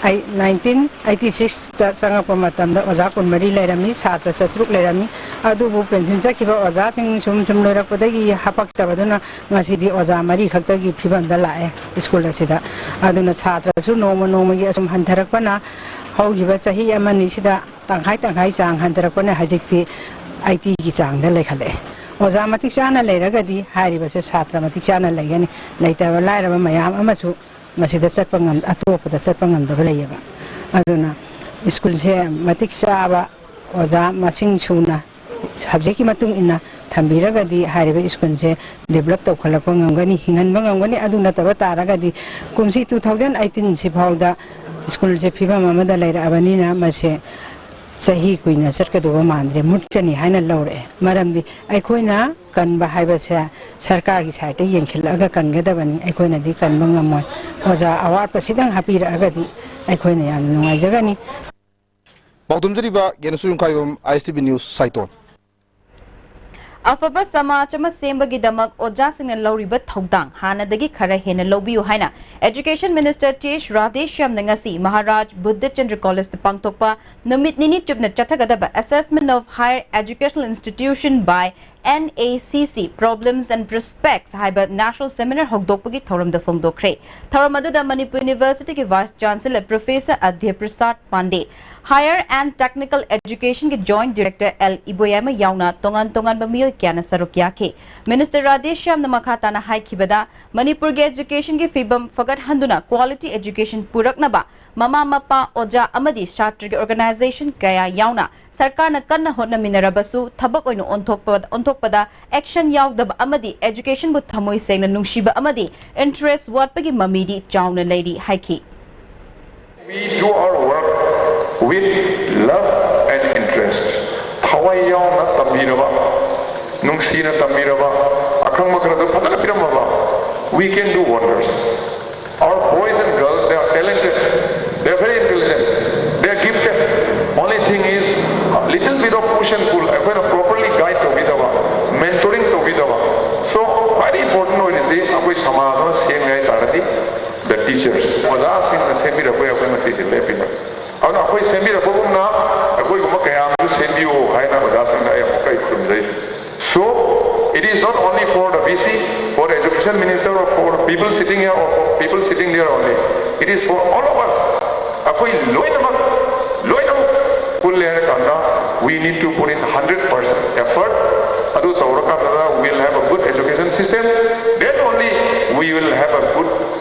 ꯑꯩ nineteen eighty sixꯇ ꯆꯪꯉꯛꯄ ꯃꯇꯝꯗ ꯑꯣꯖꯥ ꯀꯨꯟꯃꯔꯤ ꯂꯩꯔꯝꯃꯤ, ꯁꯥꯇ꯭ꯔ ꯆꯥꯇ꯭ꯔꯨꯛ ꯂꯩꯔꯝꯃꯤ꯫ ꯑꯗꯨꯕꯨ ꯄꯦꯟꯁꯤꯟ ꯆꯠꯈꯤꯕ ꯑꯣꯖꯥꯁꯤꯡ ꯁꯨꯝ ꯁꯨꯝ ꯂꯣꯏꯔꯛꯄꯗꯒꯤ ꯍꯥꯄꯛꯇꯕꯗꯨꯅ ꯉꯁꯤꯗꯤ ꯑꯣꯖꯥ ꯃꯔꯤ ꯈꯛꯇꯒꯤ ꯐꯤꯕꯝꯗ ꯂꯥꯛꯑꯦ ꯁ꯭ꯀꯨꯜ ꯑꯁꯤꯗ꯫ ꯑꯗꯨꯅ ꯁꯥꯇ꯭ꯔꯁꯨ ꯅꯣꯡꯃ ꯅꯣꯡꯃꯒꯤ ꯑꯁꯨꯝ ꯍꯟꯊꯔꯛꯄꯅ ꯍꯧꯈꯤꯕ ꯆꯍꯤ ꯑꯃꯅꯤꯁꯤꯗ ꯇꯪꯈꯥꯏ ꯇꯪꯈꯥꯏ ꯆꯥꯡ ꯍꯟꯊꯔꯛꯄꯅ ꯍꯧꯖꯤꯛꯇꯤ eightyꯒꯤ ꯆꯥꯡꯗ ꯂꯩꯈꯠꯂꯛꯑꯦ꯫ ꯑꯣꯖꯥ ꯃꯇꯤꯛ ꯆꯥꯅ ꯂꯩꯔꯒꯗꯤ ꯍꯥꯏꯔꯤꯕꯁꯦ ꯁꯥꯇ꯭ꯔ ꯃꯇꯤꯛ ꯆꯥꯅ ꯂꯩꯒꯅꯤ꯫ ꯂꯩꯇꯕ ꯂꯥꯏꯔꯕ ꯃꯌꯥꯝ ꯑꯃꯁꯨ ꯃꯁꯤꯗ ꯆꯠꯄ ꯉꯝ ꯑꯇꯣꯞꯄꯗ ꯆꯠꯄ ꯉꯝꯗꯕ ꯂꯩꯌꯦꯕ꯫ ꯑꯗꯨꯅ ꯁ꯭ꯀꯨꯜꯁꯦ ꯃꯇꯤꯛ ꯆꯥꯕ ꯑꯣꯖꯥ ꯃꯁꯤꯡ ꯁꯨꯅ subjectꯀꯤ ꯃꯇꯨꯡ ꯏꯟꯅ ꯊꯝꯕꯤꯔꯒꯗꯤ ꯍꯥꯏꯔꯤꯕ ꯁ꯭ꯀꯨꯜꯁꯦ ꯗꯤꯕꯂꯞ ꯇꯧꯈꯠꯂꯛꯄ ꯉꯝꯒꯅꯤ, ꯍꯤꯡꯍꯟꯕ ꯉꯝꯒꯅꯤ꯫ ꯑꯗꯨ ꯅꯠꯇꯕ ꯇꯥꯔꯒꯗꯤ ꯀꯨꯝꯁꯤ ꯇꯨ ꯊꯥꯎꯖꯟ ꯑꯩꯠꯇꯤꯟ ꯁꯤꯐꯥꯎꯗ ꯁ꯭ꯀꯨꯜꯁꯦ ꯐꯤꯕꯝ ꯑꯃꯗ ꯂꯩꯔꯛꯑꯕꯅꯤꯅ ꯃꯁꯦ ꯆꯍꯤ ꯀꯨꯏꯅ ꯆꯠꯀꯗꯧꯕ ꯃꯥꯟꯗ꯭ꯔꯦ, ꯃꯨꯠꯀꯅꯤ ꯍꯥꯏꯅ ꯂꯧꯔꯛꯑꯦ꯫ ꯃꯔꯝꯗꯤ ꯑꯩꯈꯣꯏꯅ ꯀꯟꯕ ꯍꯥꯏꯕꯁꯦ ꯁꯔꯀꯥꯔꯒꯤ ꯁꯥꯏꯠꯇ ꯌꯦꯡꯁꯤꯜꯂꯛꯑꯒ ꯀꯟꯒꯗꯕꯅꯤ, ꯑꯩꯈꯣꯏꯅꯗꯤ ꯀꯟꯕ ꯉꯝꯃꯣꯏ꯫ ꯑꯣꯖꯥ ꯑꯋꯥꯠꯄꯁꯤꯗꯪ ꯍꯥꯞꯄꯤꯔꯛꯑꯒꯗꯤ ꯑꯩꯈꯣꯏꯅ ꯌꯥꯝꯅ ꯅꯨꯡꯉꯥꯏꯖꯒꯅꯤ꯫ ꯄꯥꯎꯗꯝꯖꯔꯤꯕ ꯒꯦꯅꯁꯨ ꯌꯨꯝꯈꯥꯏꯕꯝ, ꯑꯥꯏ ꯑꯦꯁ ꯇꯤ ꯚꯤ ꯅ꯭ꯌꯨꯁ, ꯁꯥꯏꯇꯣꯟ꯫ ꯑꯐꯕ ꯁꯃꯥꯖ ꯑꯃ ꯁꯦꯝꯕꯒꯤꯗꯃꯛ ꯑꯣꯖꯥꯁꯤꯡꯅ ꯂꯧꯔꯤꯕ ꯊꯧꯗꯥꯡ ꯍꯥꯟꯅꯗꯒꯤ ꯈꯔ ꯍꯦꯟꯅ ꯂꯧꯕꯤꯌꯨ ꯍꯥꯏꯅ Education Minister ꯇꯦꯖ ꯔꯥꯙꯦꯁ꯭ꯌꯥꯝꯅ ꯉꯁꯤ ꯃꯍꯥꯔꯥꯖ ꯕꯨꯗꯙ ꯆꯟꯗ꯭ꯔ ꯀꯣꯂꯦꯖꯇ ꯄꯥꯡꯊꯣꯛꯄ ꯅꯨꯃꯤꯠ ꯅꯤꯅꯤ ꯆꯨꯞꯅ ꯆꯠꯊꯒꯗꯕ Assessment of Higher Educational Institution by N A C C Problems and Prospects ꯍꯥꯏꯕ National Seminar ꯍꯧꯗꯣꯛꯄꯒꯤ ꯊꯧꯔꯝꯗ ꯐꯣꯡꯗꯣꯛꯈ꯭ꯔꯦ꯫ ꯊꯧꯔꯝ ꯑꯗꯨꯗ ꯃꯅꯤꯄꯨꯔ ꯌꯨꯅꯤꯚꯔꯁꯤꯇꯤꯒꯤ vice chancellor professor Adya Prasad Pandey, Higher and Technical Education ꯒꯤ Joint Director L ꯏꯕꯣꯌꯥꯏꯃ ꯌꯥꯎꯅ ꯇꯣꯉꯥꯟ ꯇꯣꯉꯥꯟꯕ ꯃꯤꯑꯣꯏ ꯀꯌꯥꯅ ꯁꯔꯨꯛ ꯌꯥꯈꯤ꯫ ꯃꯤꯅꯤꯁꯇꯔ ꯔꯥꯙꯦꯁ꯭ꯌꯥꯝꯅ ꯃꯈꯥ ꯇꯥꯅ ꯍꯥꯏꯈꯤꯕꯗ, ꯃꯅꯤꯄꯨꯔꯒꯤ education ꯒꯤ ꯐꯤꯕꯝ ꯐꯒꯠꯍꯟꯗꯨꯅ quality education ꯄꯨꯔꯛꯅꯕ ꯃꯃꯥ ꯃꯄꯥ, ꯑꯣꯖꯥ ꯑꯃꯗꯤ ꯁꯥꯇ꯭ꯔꯒꯤ organization ꯀꯌꯥ ꯌꯥꯎꯅ ꯁꯔꯀꯥꯔꯅ ꯀꯟꯅ ꯍꯣꯠꯅꯃꯤꯟꯅꯔꯕꯁꯨ ꯊꯕꯛ ꯑꯣꯏꯅ ꯑꯣꯟꯊꯣꯛꯄ-, ꯑꯣꯟꯊꯣꯛꯄꯗ action ꯌꯥꯎꯗꯕ ꯑꯃꯗꯤ education ꯕꯨ ꯊꯃꯣꯏ ꯁꯦꯡꯅ ꯅꯨꯡꯁꯤꯕ ꯑꯃꯗꯤ interest ꯋꯥꯠꯄꯒꯤ ꯃꯃꯤꯗꯤ ꯆꯥꯎꯅ ꯂꯩꯔꯤ ꯍꯥꯏꯈꯤ꯫ We do our work with love and interest. ꯊꯋꯥꯏ ꯌꯥꯎꯅ ꯇꯝꯕꯤꯔꯕ, ꯅꯨꯡꯁꯤꯅ ꯇꯝꯕꯤꯔꯕ, ꯑꯈꯪꯕ ꯈꯔꯗꯨ ꯐꯖꯅ ꯄꯤꯔꯝꯃꯕ, we can do wonders. Our boys and girls, they are talented, they are very intelligent, they are gifted. Only thing is, little bit of push and pull. ꯑꯩꯈꯣꯏꯅ properly guide ꯇꯧꯕꯤꯗꯕ, mentoring ꯇꯧꯕꯤꯗꯕ꯫ So, very important ꯑꯣꯏꯔꯤꯁꯤ ꯑꯩꯈꯣꯏ ꯁꯃꯥꯖ ꯑꯃ ꯁꯦꯝꯒꯦ ꯍꯥꯏ ꯇꯥꯔꯗꯤ, the teachers, ꯑꯣꯖꯥꯁꯤꯡꯅ ꯁꯦꯝꯕꯤꯔꯛꯄꯒꯤ ꯑꯩꯈꯣꯏ ꯉꯁꯤꯁꯦ ꯂꯦꯞꯄꯤꯕ꯫ ꯑꯗꯨꯅ ꯑꯩꯈꯣꯏ ꯁꯦꯝꯕꯤꯔꯛꯄꯒꯨꯝꯅ ꯑꯩꯈꯣꯏꯒꯨꯝꯕ ꯀꯌꯥ ꯑꯃꯁꯨ ꯁꯦꯝꯕꯤꯌꯨ ꯍꯥꯏꯅ ꯑꯣꯖꯥꯁꯤꯡꯗ ꯑꯩ ꯑꯃꯨꯛꯀ ꯑꯩ ꯈꯨꯔꯨꯝꯖꯔꯤꯁꯦ꯫ So, it is not only for the V C, for the education minister, or for people sitting here, or for people sitting there only. It is for all of us. ꯑꯩꯈꯣꯏ ꯂꯣꯏꯅꯃꯛ, ꯂꯣꯏꯅꯃꯛ ꯄꯨꯜꯂꯦ ꯍꯥꯏꯔꯀꯥꯟꯗ, we need to put in hundred percent effort. ꯑꯗꯨ ꯇꯧꯔꯀꯥꯟꯗ, we will have a good education system. Then only we will have a good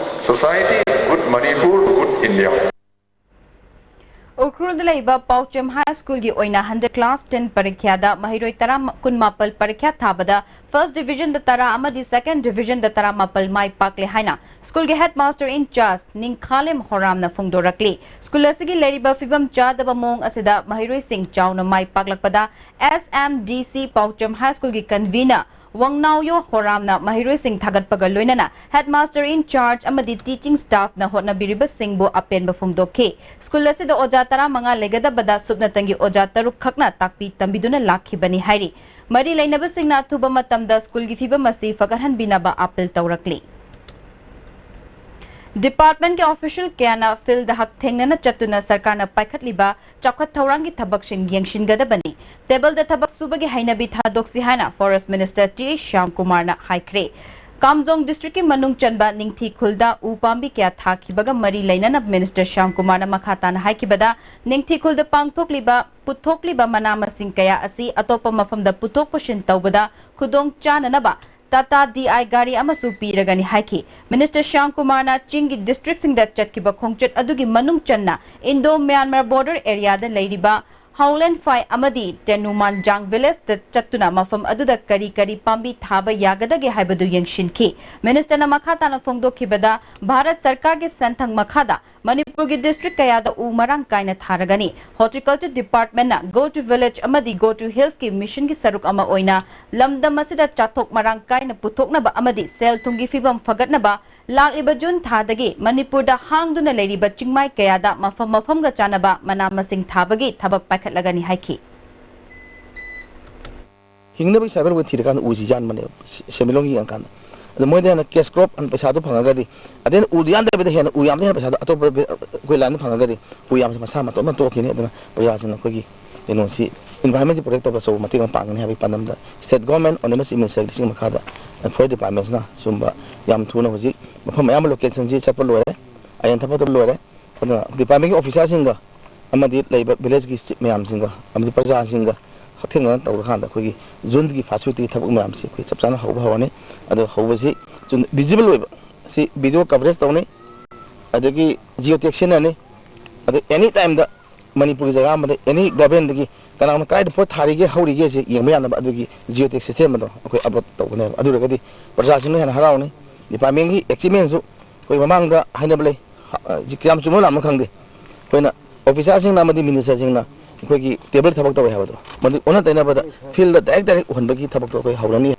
society, good Manipur, good India. ꯎꯈ꯭ꯔꯨꯜꯗ ꯂꯩꯕ ꯄꯥꯎꯆꯦꯝ ꯍꯥꯏ ꯁ꯭ꯀꯨꯜꯒꯤ ꯑꯣꯏꯅ ꯍꯟꯗꯛ ꯀ꯭ꯂꯥꯁ ꯇꯦꯟ ꯄꯔꯤꯈ꯭ꯌꯥꯗ ꯃꯍꯩꯔꯣꯏ ꯇꯔꯥ ꯀꯨꯟꯃꯥꯄꯜ ꯄꯔꯤꯈ꯭ꯌꯥ ꯊꯥꯕꯗ ꯐꯥꯔꯁ ꯗꯤꯕꯤꯖꯟꯗ ꯇꯔꯥ ꯑꯃꯗꯤ ꯁꯦꯀꯦꯟ ꯗꯤꯕꯤꯖꯟꯗ ꯇꯔꯥꯃꯥꯄꯜ ꯃꯥꯏ ꯄꯥꯛꯂꯦ ꯍꯥꯏꯅ ꯁ꯭ꯀꯨꯜꯒꯤ headmaster in charge Ningkhalem ꯍꯣꯔꯥꯝꯅ ꯐꯣꯡꯗꯣꯔꯛꯂꯤ꯫ ꯁ꯭ꯀꯨꯜ ꯑꯁꯤꯒꯤ ꯂꯩꯔꯤꯕ ꯐꯤꯕꯝ ꯆꯥꯗꯕ ꯃꯑꯣꯡ ꯑꯁꯤꯗ ꯃꯍꯩꯔꯣꯏꯁꯤꯡ ꯆꯥꯎꯅ ꯃꯥꯏ ꯄꯥꯛꯂꯛꯄꯗ ꯑꯦꯁ ꯑꯦꯝ ꯗꯤ ꯁꯤ ꯄꯥꯎꯆꯦꯝ ꯍꯥꯏ ꯁ꯭ꯀꯨꯜꯒꯤ ꯀꯟꯚꯤꯅꯔ ꯋꯥꯡꯅꯥꯎꯌꯣ ꯍꯣꯔꯥꯝꯅ ꯃꯍꯩꯔꯣꯏꯁꯤꯡ ꯊꯥꯒꯠꯄꯒ ꯂꯣꯏꯅꯅ ꯍꯦꯗ ꯃꯥꯁꯇꯔ ꯏꯟ ꯆꯥꯔꯖ ꯑꯃꯗꯤ ꯇꯤꯆꯤꯡ ꯁ꯭ꯇꯥꯐꯅ ꯍꯣꯠꯅꯕꯤꯔꯤꯕꯁꯤꯡꯕꯨ ꯑꯄꯦꯟꯕ ꯐꯣꯡꯗꯣꯛꯈꯤ꯫ ꯁ꯭ꯀꯨꯜ ꯑꯁꯤꯗ ꯑꯣꯖꯥ ꯇꯔꯥꯃꯉꯥ ꯂꯩꯒꯗꯕꯗ ꯁꯨꯞꯅꯇꯪꯒꯤ ꯑꯣꯖꯥ ꯇꯔꯨꯛ ꯈꯛꯅ ꯇꯥꯛꯄꯤ ꯇꯝꯕꯤꯗꯨꯅ ꯂꯥꯛꯈꯤꯕꯅꯤ ꯍꯥꯏꯔꯤ꯫ ꯃꯔꯤ ꯂꯩꯅꯕꯁꯤꯡꯅ ꯑꯊꯨꯕ ꯃꯇꯝꯗ ꯁ꯭ꯀꯨꯜꯒꯤ ꯐꯤꯕꯝ ꯑꯁꯤ ꯐꯒꯠꯍꯟꯕꯤꯅꯕ ꯑꯥꯄꯤꯜ ꯇꯧꯔꯛꯂꯤ꯫ ꯗꯤꯄꯥꯔꯠꯃꯦꯟꯠꯀꯤ ꯑꯣꯐꯤꯁꯤꯌꯦꯜ ꯀꯌꯥꯅ ꯐꯤꯜꯗ ꯍꯛꯊꯦꯡꯅꯅ ꯆꯠꯇꯨꯅ ꯁꯔꯀꯥꯔꯅ ꯄꯥꯏꯈꯠꯂꯤꯕ ꯆꯥꯎꯈꯠ ꯊꯧꯔꯥꯡꯒꯤ ꯊꯕꯛꯁꯤꯡ ꯌꯦꯡꯁꯤꯟꯒꯗꯕꯅꯤ꯫ ꯇꯦꯕꯜꯗ ꯊꯕꯛ ꯁꯨꯕꯒꯤ ꯍꯩꯅꯕꯤ ꯊꯥꯗꯣꯛꯁꯤ ꯍꯥꯏꯅ ꯐꯣꯔꯦꯁ ꯃꯤꯅꯤꯁꯇꯔ ꯇꯤ ꯁ꯭ꯌꯥꯝꯀꯨꯃꯥꯔꯅ ꯍꯥꯏꯈ꯭ꯔꯦ꯫ ꯀꯥꯝꯖꯣꯡ ꯗꯤꯁꯇ꯭ꯔꯤꯛꯀꯤ ꯃꯅꯨꯡ ꯆꯟꯕ ꯅꯤꯡꯊꯤ ꯈꯨꯜꯗ ꯎ ꯄꯥꯝꯕꯤ ꯀꯌꯥ ꯊꯥꯈꯤꯕꯒ ꯃꯔꯤ ꯂꯩꯅꯅ ꯃꯤꯅꯤꯁꯇꯔ ꯁ꯭ꯌꯥꯝꯀꯨꯃꯥꯔꯅ ꯃꯈꯥ ꯇꯥꯅ ꯍꯥꯏꯈꯤꯕꯗ, ꯅꯤꯡꯊꯤ ꯈꯨꯜꯗ ꯄꯥꯡꯊꯣꯛꯂꯤꯕ, ꯄꯨꯊꯣꯛꯂꯤꯕ ꯃꯅꯥ ꯃꯁꯤꯡ ꯀꯌꯥ ꯑꯁꯤ ꯑꯇꯣꯞꯄ ꯃꯐꯝꯗ ꯄꯨꯊꯣꯛ ꯄꯨꯁꯤꯟ ꯇꯧꯕꯗ ꯈꯨꯗꯣꯡ ꯆꯥꯅꯅꯕ ꯇꯥꯇꯥ ꯗꯤ ꯑꯥꯏ ꯒꯥꯔꯤ ꯑꯃꯁꯨ ꯄꯤꯔꯒꯅꯤ ꯍꯥꯏꯈꯤ꯫ ꯃꯤꯅꯤꯁꯇꯔ ꯁ꯭ꯌꯥꯝꯀꯨꯃꯥꯔꯅ ꯆꯤꯡꯒꯤ ꯗꯤꯁꯇ꯭ꯔꯤꯛꯁꯤꯡꯗ ꯆꯠꯈꯤꯕ ꯈꯣꯡꯆꯠ ꯑꯗꯨꯒꯤ ꯃꯅꯨꯡ ꯆꯟꯅ ꯏꯟꯗꯣ ꯃ꯭ꯌꯥꯟꯃꯥꯔ ꯕꯣꯔꯗꯔ ꯑꯦꯔꯤꯌꯥꯗ ꯂꯩꯔꯤꯕ ꯍꯥꯎꯂꯦꯟꯐꯥꯏ ꯑꯃꯗꯤ ꯇꯦꯅꯨꯃꯥꯟꯖꯥꯡ ꯚꯤꯂꯦꯖꯇ ꯆꯠꯇꯨꯅ ꯃꯐꯝ ꯑꯗꯨꯗ ꯀꯔꯤ ꯀꯔꯤ ꯄꯥꯝꯕꯤ ꯊꯥꯕ ꯌꯥꯒꯗꯒꯦ ꯍꯥꯏꯕꯗꯨ ꯌꯦꯡꯁꯤꯟꯈꯤ꯫ ꯃꯤꯅꯤꯁꯇꯔꯅ ꯃꯈꯥ ꯇꯥꯅ ꯐꯣꯡꯗꯣꯛꯈꯤꯕꯗ, ꯚꯥꯔꯠ ꯁꯔꯀꯥꯔꯒꯤ ꯁꯦꯟꯊꯪ ꯃꯈꯥꯗ ꯃꯅꯤꯄꯨꯔꯒꯤ ꯗꯤꯁꯇ꯭ꯔꯤꯛ ꯀꯌꯥꯗ ꯎ ꯃꯔꯥꯡ ꯀꯥꯏꯅ ꯊꯥꯔꯒꯅꯤ꯫ ꯍꯣꯔꯇꯤꯀꯜꯆꯔ ꯗꯤꯄꯥꯔꯠꯃꯦꯟꯠꯅ Go to Village ꯑꯃꯗꯤ Go to Hillsꯀꯤ ꯃꯤꯁꯟꯒꯤ ꯁꯔꯨꯛ ꯑꯃ ꯑꯣꯏꯅ ꯂꯝꯗꯝ ꯑꯁꯤꯗ ꯆꯥꯊꯣꯛ ꯃꯔꯥꯡ ꯀꯥꯏꯅ ꯄꯨꯊꯣꯛꯅꯕ ꯑꯃꯗꯤ ꯁꯦꯜ ꯊꯨꯝꯒꯤ ꯐꯤꯕꯝ ꯐꯒꯠꯅꯕ ꯂꯥꯛꯂꯤꯕ ꯖꯨꯟ ꯊꯥꯗꯒꯤ ꯃꯅꯤꯄꯨꯔꯗ ꯍꯥꯡꯗꯨꯅ ꯂꯩꯔꯤꯕ ꯆꯤꯡꯃꯥꯏ ꯀꯌꯥꯗ ꯃꯐꯝ ꯃꯐꯝꯒ ꯆꯥꯟꯅꯕ ꯃꯅꯥ ꯃꯁꯤꯡ ꯊꯥꯕꯒꯤ ꯊꯕꯛ ꯄꯥꯏꯈꯠꯂꯒꯅꯤ ꯍꯥꯏꯈꯤ꯫ ꯍꯤꯡꯅꯕꯒꯤ ꯁꯔꯚꯥꯏꯚꯦꯜꯒꯤ ꯊꯤꯔꯀꯥꯟꯗ ꯎꯁꯤ ꯌꯥꯟꯕꯅꯦꯕ, ꯁꯦꯟꯃꯤꯠꯂꯣꯟꯒꯤ ꯌꯦꯡꯉꯀꯥꯟꯗ꯫ ꯑꯗꯣ ꯃꯣꯏꯗ ꯍꯦꯟꯅ ꯀꯦꯁ ꯀ꯭ꯔꯣꯞ ꯄꯩꯁꯥꯗꯣ ꯐꯪꯉꯒꯗꯤ, ꯑꯗꯩ ꯍꯦꯟꯅ ꯎꯗꯣ ꯌꯥꯟꯗꯕꯤꯗ ꯍꯦꯟꯅ ꯎ ꯌꯥꯝꯗ ꯍꯦꯟꯅ ꯄꯩꯁꯥꯗꯣ ꯑꯇꯣꯞꯄ ꯑꯩꯈꯣꯏ ꯂꯥꯏꯟꯗ ꯐꯪꯉꯒꯗꯤ, ꯎ ꯌꯥꯝꯁꯦ ꯃꯁꯥ ꯃꯇꯣꯝꯇ ꯇꯣꯛꯈꯤꯅꯤ꯫ ꯑꯗꯨꯅ ꯄ꯭ꯔꯖꯥꯁꯤꯡꯅ ꯑꯩꯈꯣꯏꯒꯤ ꯀꯩꯅꯣꯁꯤ, environmentꯁꯤ protect ꯇꯧꯕꯗ ꯑꯆꯧꯕ ꯃꯇꯦꯡ ꯑꯃ ꯄꯥꯡꯒꯅꯤ ꯍꯥꯏꯕꯒꯤ ꯄꯥꯟꯗꯝꯗ state government, autonomous administrationꯒꯤ ꯃꯈꯥꯗ forest departmentꯅ ꯁꯤꯒꯨꯝꯕ ꯌꯥꯝ ꯊꯨꯅ ꯍꯧꯖꯤꯛ ꯃꯐꯝ ꯃꯌꯥꯝ ꯑꯃ locationꯁꯤ ꯆꯠꯄ ꯂꯣꯏꯔꯦ, identify ꯇꯧꯕ ꯂꯣꯏꯔꯦ꯫ ꯑꯗꯨꯅ departmentꯀꯤ officerꯁꯤꯡꯒ ꯑꯃꯗꯤ ꯂꯩꯔꯤꯕ villageꯀꯤ chief ꯃꯌꯥꯝꯁꯤꯡꯒ ꯑꯃꯗꯤ ꯄ꯭ꯔꯖꯥꯁꯤꯡꯒ ꯍꯛꯊꯦꯡꯅꯅ ꯇꯧꯔꯀꯥꯟꯗ ꯑꯩꯈꯣꯏꯒꯤ Juneꯒꯤ first weekꯇꯒꯤ ꯊꯕꯛ ꯃꯌꯥꯝꯁꯤ ꯑꯩꯈꯣꯏ ꯆꯞ ꯆꯥꯅ ꯍꯧꯕ ꯍꯧꯔꯅꯤ꯫ ꯑꯗꯨ ꯍꯧꯕꯁꯤ ꯆꯨꯝ-, visible ꯑꯣꯏꯕ ꯁꯤ video coverage ꯇꯧꯅꯤ, ꯑꯗꯒꯤ geotag ꯁꯤꯖꯤꯟꯅꯅꯤ, ꯑꯗ any timeꯗ ꯃꯅꯤꯄꯨꯔꯒꯤ ꯖꯒꯥ ꯑꯃꯗ ꯑꯦꯅꯤ ꯒꯣꯔꯃꯦꯟꯗꯒꯤ ꯀꯅꯥꯒꯨꯝꯕ ꯀꯗꯥꯏꯗ ꯄꯣꯠ ꯊꯥꯔꯤꯒꯦ ꯍꯧꯔꯤꯒꯦꯁꯦ ꯌꯦꯡꯕ ꯌꯥꯅꯕ ꯑꯗꯨꯒꯤ ꯖꯤꯑꯣ ꯇꯦꯛ ꯁꯤꯁꯇꯦꯝ ꯑꯗꯣ ꯑꯩꯈꯣꯏ ꯑꯞꯂꯣꯗ ꯇꯧꯒꯅꯦꯕ꯫ ꯑꯗꯨ ꯑꯣꯏꯔꯒꯗꯤ ꯄ꯭ꯔꯖꯥꯁꯤꯡꯅ ꯍꯦꯟꯅ ꯍꯔꯥꯎꯅꯤ, ꯗꯤꯄꯥꯔꯠꯃꯦꯟꯒꯤ ꯑꯦꯆꯤꯞꯃꯦꯟꯁꯨ ꯑꯩꯈꯣꯏ ꯃꯃꯥꯡꯗ ꯍꯥꯏꯅꯕ ꯂꯩ꯫ ꯍ-, ꯑ, ꯁꯤ ꯀꯌꯥꯝ ꯆꯨꯝꯕ ꯂꯥꯟꯕ ꯈꯪꯗꯦ꯫ ꯑꯩꯈꯣꯏꯅ ꯑꯣꯐꯤꯁꯥꯔꯁꯤꯡꯅ ꯑꯃꯗꯤ ꯃꯤꯅꯤꯁꯇꯔꯁꯤꯡꯅ ꯑꯩꯈꯣꯏꯒꯤ ꯇꯦꯕꯜ ꯊꯕꯛ ꯇꯧꯋꯦ ꯍꯥꯏꯕꯗꯣ, ꯃꯗꯨ ꯑꯣꯟꯅ ꯇꯩꯅꯕꯗ ꯐꯤꯜꯗ ꯗꯥꯏꯔꯦꯛ ꯗꯥꯏꯔꯦꯛ ꯎꯍꯟꯕꯒꯤ ꯊꯕꯛꯇꯣ ꯑꯩꯈꯣꯏ ꯍꯧꯔꯅꯤ꯫